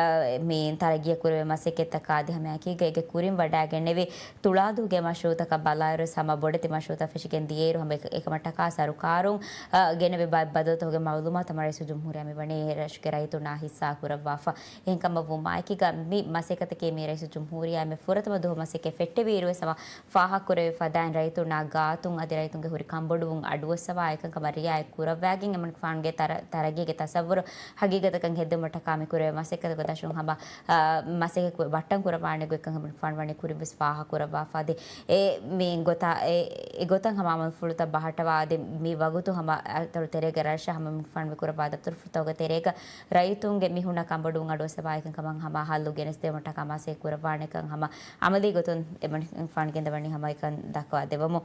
މި ތަރައްގީއަށް ކުރެވޭ މަސައްކަތްތަކާ އަދި ހަމައެކީގަ އޭގެ ކުރިން ވަޑައިގެންނެވި ތުޅާދޫގެ މަޝްރޫއުތަކަށް ބަލާއިރު ހަމަ ބޮޑެތި މަޝްރޫއުތައް ފެށިގެން ދިޔައިރު ހަމަ އެކަ-، އެކަމަށްޓަކާ ސަރުކާރުން، އަ، ގެނެވި ބައެއް ބަދަލުތަކުގެ މައުލޫމާތު ހަމަ ރައީސުލްޖުމްހޫރިއްޔާ މިވަނީ ރަށުގެ ރައްޔިތުންނާ ހިއްސާ ކުރައްވާފަ. އެހެންކަމަށް ވުމާއެކީގަ މި މަސައްކަތަކީ މި ރައީސުލްޖުމްހޫރިއްޔާ އެންމެ ފުރަތަމަ ދުވަހު މަސައްކަތް ފެއްޓެވިއިރު ވެސް ހަމަ ފާހަގަކުރެވޭ ފަދައިން ރައްޔިތުންނާ ގާތުން އަދި ރައްޔިތުންގެ ހުރި ކަންބޮޑުވުން އަޑުއައްސަވާ އެކަންކަމަށް ރިއާޔަތް ކުރައްވާގެން އެމަނިކުފާނުގެ ތަރަ-، ތަރައްގީގެ ތަސައްވުރު ހަގީގަތަކަށް ހެއްދުމަށްޓަކާ މި ކުރެވޭ މަސައްކަތުގެ ދަށުން ހަމަ، އާ، މަސައްކަތް ކު-، ބައްޓަން ކުރައްވާނެ ގޮތްކަން އެމަނިކުފާނު ވަނީ ކުރިން ވެސް ފާހަގަކުރައްވާފަ އަދި އެ މި ގޮތާ، އެ، އެ ގޮތަށް ހަމަ އަމަލުފުޅުތައް ބަހައްޓަވާ އަދި މި ވަގުތު ހަމަ އަތޮޅު ތެރޭގެ ރަށަށް ހަމަ އެމަނިކުފާނު މި ކުރައްވާ ދަތުރުފުޅުތަކުގެ ތެރޭގަ ރައްޔިތުންގެ މި ހުންނަ ކަންބޮޑުވުން އަޑުއައްސަވާ އެކަންކަމަށް ހަމަ ހައްލު ގެނެސްދެވުމަށްޓަކާ މަސައްކަތް ކުރައްވާނެކަން ހަމަ އަމަލީ ގޮތުން އެމަނިކުފާނު ގެންދަވަނީ ހަމަ އެކަން ދައްކަވާ ދެވަމު.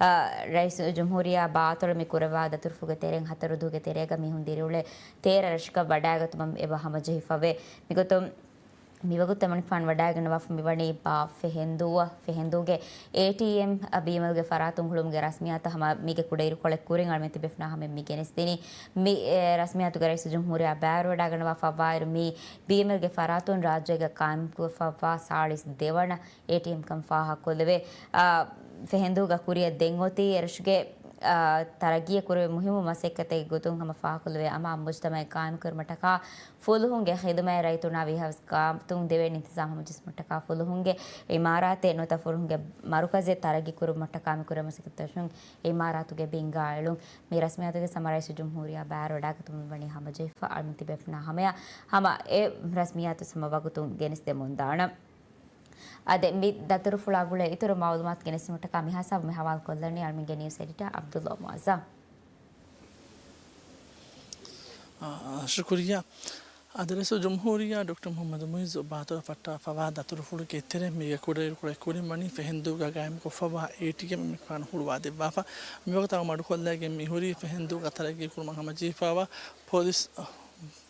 އާ، ރައީސުލްޖުމްހޫރިއްޔާ ބާއްތޮޅު މި ކުރައްވާ ދަތުރުފުޅުގެ ތެރެއިން ހަތަރު ދުވަހުގެ ތެރޭގަ މީހުން ދިރިއުޅޭ ތޭރަ ރަށަކަށް ވަޑައިގަތުމަށް އެބަ ހަމަޖެހިފަވޭ. މިގޮތުން މިވަގުތު އެމަނިކުފާނު ވަޑައިގަންނަވާފަ މިވަނީ ބާ ފެހެންދޫއަށް، ފެހެންދޫގެ އޭޓީއެމް ބީއެމްއެލްގެ ފަރާތުން ހުޅުވުމުގެ ރަސްމިއްޔާތު ހަމަ މީގެ ކުޑައިރުކޮޅެއް ކުރިން އަޅުމެން ތިބޭފުނާ ހަމަ މި ގެނެސްދިނީ. މި، އެ، ރަސްމިއްޔާތުގެ ރައީސުލްޖުމްހޫރިއްޔާ ބައިވެރިވަޑައިގަންނަވާފަ ވާއިރު މީ ބީއެމްއެލްގެ ފަރާތުން ރާއްޖޭގަ ޤާއިމްކޮށްފައިވާ ސާޅީސް ދެވަނަ އޭޓީއެމް ކަން ފާހަގަކޮށްލެވޭ. އާ، ފެހެންދޫގަ ކުރިއަށް ދެން އޮތީ އެރަށުގެ، އާ، ތަރައްގީއަށް ކުރެވޭ މުހިއްމު މަސައްކަތެއް ގޮތުން ހަމަ ފާހަގަކޮށްލެވޭ އަމާ މުޖްތަމަޢެއް ޤާއިމުކުރުމަށްޓަކާ ފުލުހުންގެ ޚިދުމަތް ރައްޔިތުންނާ ވީހާވެސް ގާތުން ދެވޭނެ އިންތިޒާމް ހަމަޖެއްސުމަށްޓަކާ ފުލުހުންގެ އިމާރާތެއް ނުވަތަ ފުލުހުންގެ މަރުކަޒެއް ތަރައްގީ ކުރުމަށްޓަކާ މި ކުރެވޭ މަސައްކަތްތައް އިމާރާތުގެ ބިންގާ އެޅުން. މި ރަސްމިއްޔާތުގެ ހަމަ ރައީސުލްޖުމްހޫރިއްޔާ ބައިވެރިވަޑައިގަތުމަށް ވަނީ ހަމަޖެހިފަ އަޅުމެން ތިބޭފުނާ ހަމަޔަށް ހަމަ އެ ރަސްމިއްޔާތު ހަމަ ވަގުތުން ގެނެސްދެމުންދާނަން. އާދެ، މި ދަތުރުފުޅާ ގުޅޭ އިތުރު މައުލޫމާތު ގެނެސްދިނުމަށްޓަކާ މިހާ ހިސާބުން މި ހަވާލުކޮށްލަނީ އަޅުމެންގެ ނިއުސް އެޑިޓާ ޢަބްދުﷲ މުޢައްޒަމް. އާ، ޝުކުރިއްޔާ. އާދެ، ރައީސުލްޖުމްހޫރިއްޔާ ޑޮކްޓަރ މުޙައްމަދު މުޢިއްޒު ބާއްތޮޅަށް ފައްޓާފަވާ ދަތުރުފުޅުގެ ތެރެ މީގެ ކުޑައިރުކޮޅެއް ކުރިން ވަނީ ފެހެންދޫގަ ޤާއިމުކޮށްފަވާ އޭޓީއެމް އެމަނިކުފާނު ހުޅުވާދެއްވާފަ. މިވަގުތު އަޅުގަނޑު މަޑުކޮށްލައިގެން މިހުރީ ފެހެންދޫގަ ތަރައްގީ ކުރުމަށް ހަމަޖެހިފަވާ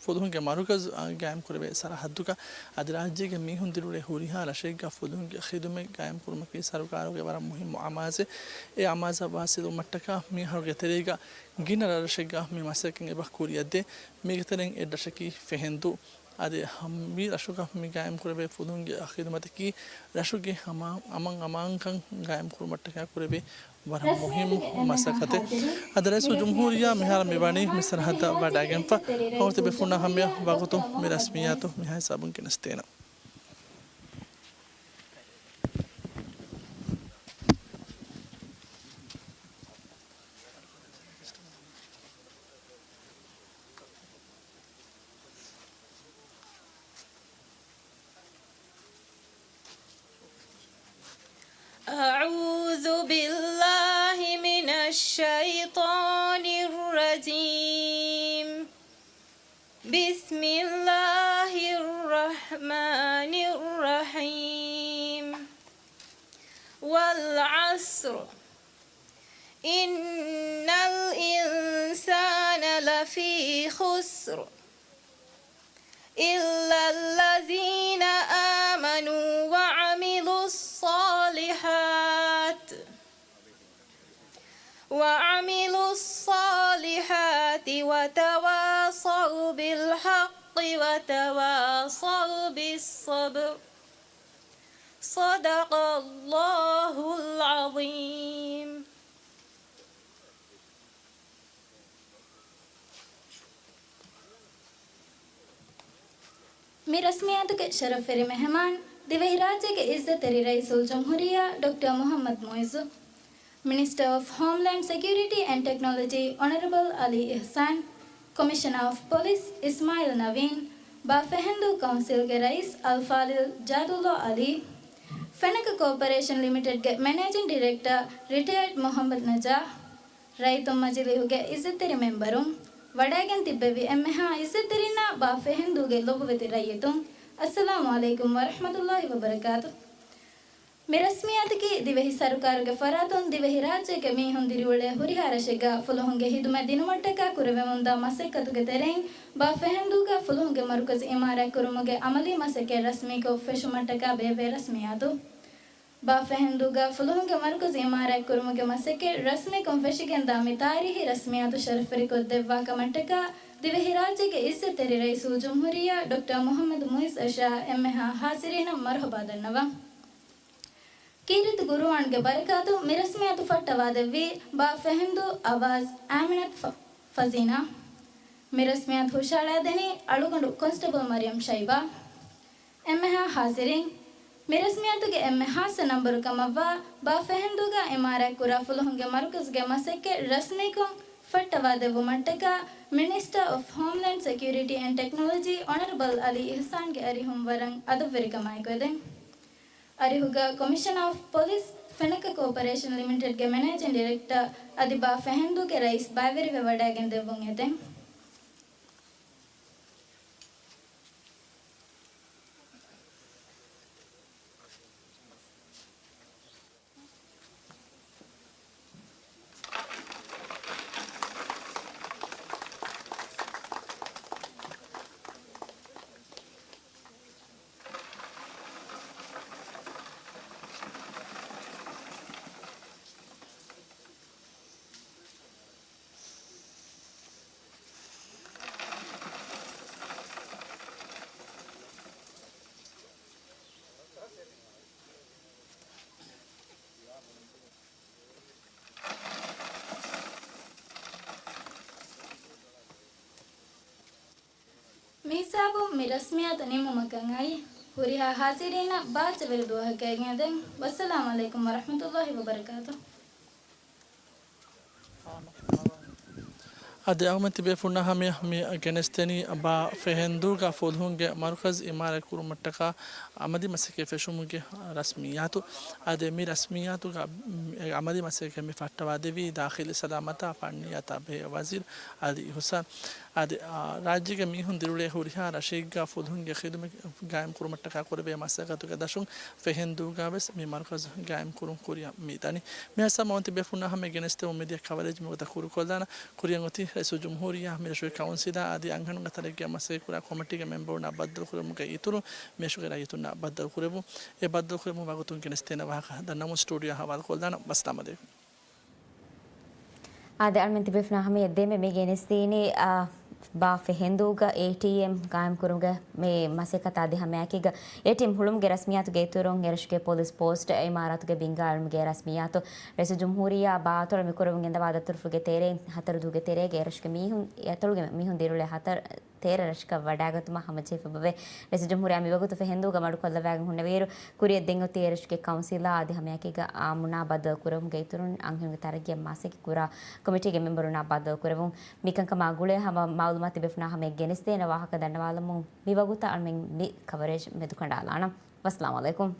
ފުލުހުންގެ މަރުކަޒު ޤާއިމުކުރެވޭ ސަރަހައްދުގަ. އަދި ރާއްޖޭގެ މީހުން ދިރިއުޅޭ ހުރިހާ ރަށެއްގަ ފުލުހުންގެ ޚިދުމަތް ޤާއިމުކުރުމަކީ ސަރުކާރުގެ ވަރަށް މުހިއްމު އަމާޒެއް. އެ އަމާޒަށް ވާސިލުވުމަށްޓަކާ މި އަހަރުގެ ތެރޭގަ ގިނަ ރަށްރަށެއްގަ މި މަސައްކަތް އެބަ ކުރިއަށްދޭ. މީގެ ތެރެއިން އެއް ރަށަކީ ފެހެންދޫ. އަދި މި ރަށުގަ މި ޤާއިމުކުރެވޭ ފުލުހުންގެ ޚިދުމަތަކީ ރަށުގެ ހަމަ އަމަން އަމާންކަން ޤާއިމުކުރުމަށްޓަކާ ކުރެވޭ ވަރަށް މުހިއްމު މަސައްކަތެއް. އަދި ރައީސުލްޖުމްހޫރިއްޔާ މިހާރު މިވަނީ މި ސަރަހައްދަށް ވަޑައިގެންފަ. ހަމަ ތިބޭފުންނާ ހަމަޔަށް ވަގުތު މި ރަސްމިއްޔާތު މިހާ ހިސާބުން ގެނެސްދޭނަން. أعوذ بالله من الشيطان الرجيم. بسم الله الرحمن الرحيم. والعصر. إن الإنسان لفي خسر. إلا الذين آمنوا وعملوا الصالحات. وعملوا الصالحات وتواصوا بالحق وتواصوا بالصبر. صدق الله العظيم. މި ރަސްމިއްޔާތުގެ ޝަރަފްވެރި މެހެމާން، ދިވެހިރާއްޖޭގެ އިއްޒަތްތެރި ރައީސުލްޖުމްހޫރިއްޔާ ޑޮކްޓަރ މުޙައްމަދު މުޢިއްޒު، މިނިސްޓަރ އޮފް ހޯމްލޭންޑް ސެކިއުރިޓީ އެންޑް ޓެކްނޮލޮޖީ އޮނަރަބަލް އަލީ އިޙްސާން، ކޮމިޝަނަރ އޮފް ޕޮލިސް އިސްމާޢީލް ނަވީން، ބާފެހެންދޫ ކައުންސިލްގެ ރައީސް އަލްފާޟިލް ޖާދުﷲ އަލީ، ފެނަކަ ކޯޕަރޭޝަން ލިމިޓެޑްގެ މެނޭޖިން ޑިރެކްޓަރ ރިޓަޔަރޑް މުޙައްމަދު ނަޖާ، ރައްޔިތުން މަޖިލީހުގެ އިއްޒަތްތެރި މެމްބަރުން، ވަޑައިގެން ތިއްބެވި އެންމެހާ އިއްޒަތްތެރިންނާ ބާފެހެންދޫގެ ލޮބުވެތި ރައްޔިތުން، އައްސަލާމު ޢަލައިކުމް ވަރަޙްމަތުﷲ ވަބަރަކާތު. މި ރަސްމިއްޔާތަކީ ދިވެހި ސަރުކާރުގެ ފަރާތުން ދިވެހިރާއްޖޭގެ މީހުން ދިރިއުޅޭ ހުރިހާ ރަށެއްގަ ފުލުހުންގެ ހިދުމަތް ދިނުމަށްޓަކާ ކުރެވެމުންދާ މަސައްކަތުގެ ތެރެއިން، ބާފެހެންދޫގަ ފުލުހުންގެ މަރުކަޒު އިމާރާތްކުރުމުގެ ޢަމަލީ މަސައްކަތް ރަސްމީކޮށް ފެށުމަށްޓަކާ ބޭއްވޭ ރަސްމިއްޔާތު. ބާފެހެންދޫގަ ފުލުހުންގެ މަރުކަޒު އިމާރާތްކުރުމުގެ މަސައްކަތް ރަސްމީކޮށް ފެށިގެންދާ މި ތާރީހީ ރަސްމިއްޔާތު ޝަރަފްވެރިކޮށްދެއްވާ ކަމަށްޓަކާ، ދިވެހިރާއްޖޭގެ އިއްޒަތްތެރި ރައީސުލްޖުމްހޫރިއްޔާ ޑޮކްޓަރ މުޙައްމަދު މުޢިއްޒު އަށާ އެންމެހާ ޙާޟިރީނަށް މަރުޙަބާ ދަންނަވަން. ކީރިތި ޤުރުއާންގެ ބަރަކާތުން މި ރަސްމިއްޔާތު ފައްޓަވާދެއްވީ ބާފެހެންދޫ އަވާޒް އާމިނަތު ފަ-، ފަޒީނާ. މި ރަސްމިއްޔާތު ހުށައަޅާދެނީ އަޅުގަނޑު ކޮންސްޓެބަލް މަރިޔަމް ޝައިބާ. އެންމެހާ ޙާޟިރީން، މި ރަސްމިއްޔާތުގެ އެންމެ ޚާއްޞަ ނަންބަރު ކަމަށްވާ، ބާފެހެންދޫގަ އިމާރާތްކުރާ ފުލުހުންގެ މަރުކަޒުގެ މަސައްކަތް ރަސްމީކޮށް ފައްޓަވާދެއްވުމަށްޓަކާ، މިނިސްޓަރ އޮފް ހޯމްލޭންޑް ސެކިއުރިޓީ އެންޑް ޓެކްނޮލޮޖީ އޮނަރަބަލް އަލީ އިޙްސާންގެ އަރިހުން ވަރަށް އަދަބުވެރިކަމާއެކު އެދެން. އަރިހުގަ ކޮމިޝަނަރ އޮފް ޕޮލިސް، ފެނަކަ ކޯޕަރޭޝަން ލިމިޓެޑްގެ މެނޭޖިން ޑިރެކްޓަރ އަދި ބާފެހެންދޫގެ ރައީސް ބައިވެރިވެ ވަޑައިގެން ދެއްވުން އެދެން. މިހިސާބުން މި ރަސްމިއްޔާތު ނިމުމަކަށް އައީ. ހުރިހާ ޙާޟިރީންނަށް ބާއްޖަވެރި ދުވަހަކަށް އެދެން. ވައްސަލާމު ޢަލައިކުމް ވަރަޙްމަތުﷲ ވަބަރަކާތު. އަދި އަޅުގަނޑު ތިބޭފުޅުންނާ ހަމަޔަށް މި ގެނެސްދެނީ ބާ ފެހެންދޫގަ ފުލުހުންގެ މަރުކަޒު އިމާރާތް ކުރުމަށްޓަކާ އަމަލީ މަސައްކަތް ފެށުމުގެ ރަސްމިއްޔާތު. އަދި މި ރަސްމިއްޔާތުގަ އަމަލީ މަސައްކަތް މި ފައްޓަވާދެއްވީ ދާޚިލީ ސަލާމަތާ ފަންނިޔާތާ ބެހޭ ވަޒީރު އަލީ އިޙުސާން. އަދި، އާ، ރާއްޖޭގެ މީހުން ދިރިއުޅޭ ހުރިހާ ރަށެއްގަ ފުލުހުންގެ ޚިދުމަތް ގާއިމް ކުރުމަށްޓަކާ ކުރެވޭ މަސައްކަތުގެ ދަށުން ފެހެންދޫގަ ވެސް މި މަރުކަޒު ގާއިމް ކުރުން ކުރިއަށް މި ދަނީ. މި ހަސަ މަވަންތި ބޭފުންނާ ހަމަ ގެނެސްދެމުން މިދިޔަ ކަވަރޭޖް މިވަގުތަށް ކުރުކޮށްލާނަ. ކުރިއަށް އޮތީ ރައީސުލްޖުމްހޫރިއްޔާ މި ރަށުގެ ކައުންސިލާ އަދި އަންހެނުންގެ ތަރައްގީއަށް މަސައްކަތް ކުރާ ކޮމިޓީގެ މެމްބަރުންނާ ބައްދަލުކުރެވުމުގެ އިތުރުން މި ރަށުގެ ރައްޔިތުންނާ ބައްދަލުކުރެވުން. އެ ބައްދަލުކުރެވުމުގެ ވަގުތުން ގެނެސްދޭނެ ވާހަކަ ދަންނަމުން ސްޓޫޑިއޯ ހަވާލުކޮށްލާނަ. ވައްސަލާމް އަލައިކުމް. އާދެ، އަޅުމެން ތިބޭފުނާ ހަމަޔަށް ދެންމެ މި ގެނެސްދީނީ، އާ، ބާ ފެހެންދޫގަ އޭޓީއެމް ގާއިމްކުރުމުގެ މި މަސައްކަތާ އަދި ހަމައެކީގަ އޭޓީއެމް ހުޅުމުގެ ރަސްމިއްޔާތުގެ އިތުރުން އެރަށުގެ ޕޮލިސް ޕޯސްޓް އިމާރާތުގެ ބިންގާ އެޅުމުގެ ރަސްމިއްޔާތު. ރައީސުލްޖުމްހޫރިއްޔާ ބާ އަތޮޅަށް މިކުރަމުން ގެންދަވާ ދަތުރުފުޅުގެ ތެރެއިން ހަތަރު ދުވަހުގެ ތެރޭގަ އެރަށުގެ މީހުން، އަތޮޅުގެ މީހުން ދިރިއުޅޭ ހަތަރު ތޭރަ ރަށަކަށް ވަޑައިގަތުމަށް ހަމަޖެހިފަ ބަވޭ. ރައީސުލްޖުމްހޫރިއްޔާ މިވަގުތު ފެހެންދޫގަ މަޑުކޮށްލައްވައިގެން ހުންނެވިއިރު، ކުރިއަށް ދެން އޮތީ އެރަށުގެ ކައުންސިލާ އަދި ހަމައެކީގަ އާއްމުންނާ ބައްދަލުކުރެވުމުގެ އިތުރުން އަންހެނުންގެ ތަރައްގީއަށް މަސައްކަތް ކުރާ ކޮމިޓީގެ މެމްބަރުންނާ ބައްދަލުކުރެވުން. މިކަންކަމާ ގުޅޭ ހަމަ މައުލޫމާތު ތިބޭފުނާ ހަމަޔަށް ގެނެސްދޭނެ ވާހަކަ ދަންނަވާލަމުން މިވަގުތަށް އަޅުމެން މި ކަވަރޭޖް މެދުކަނޑާލާނަން. ވައްސަލާމް އަލައިކުމް.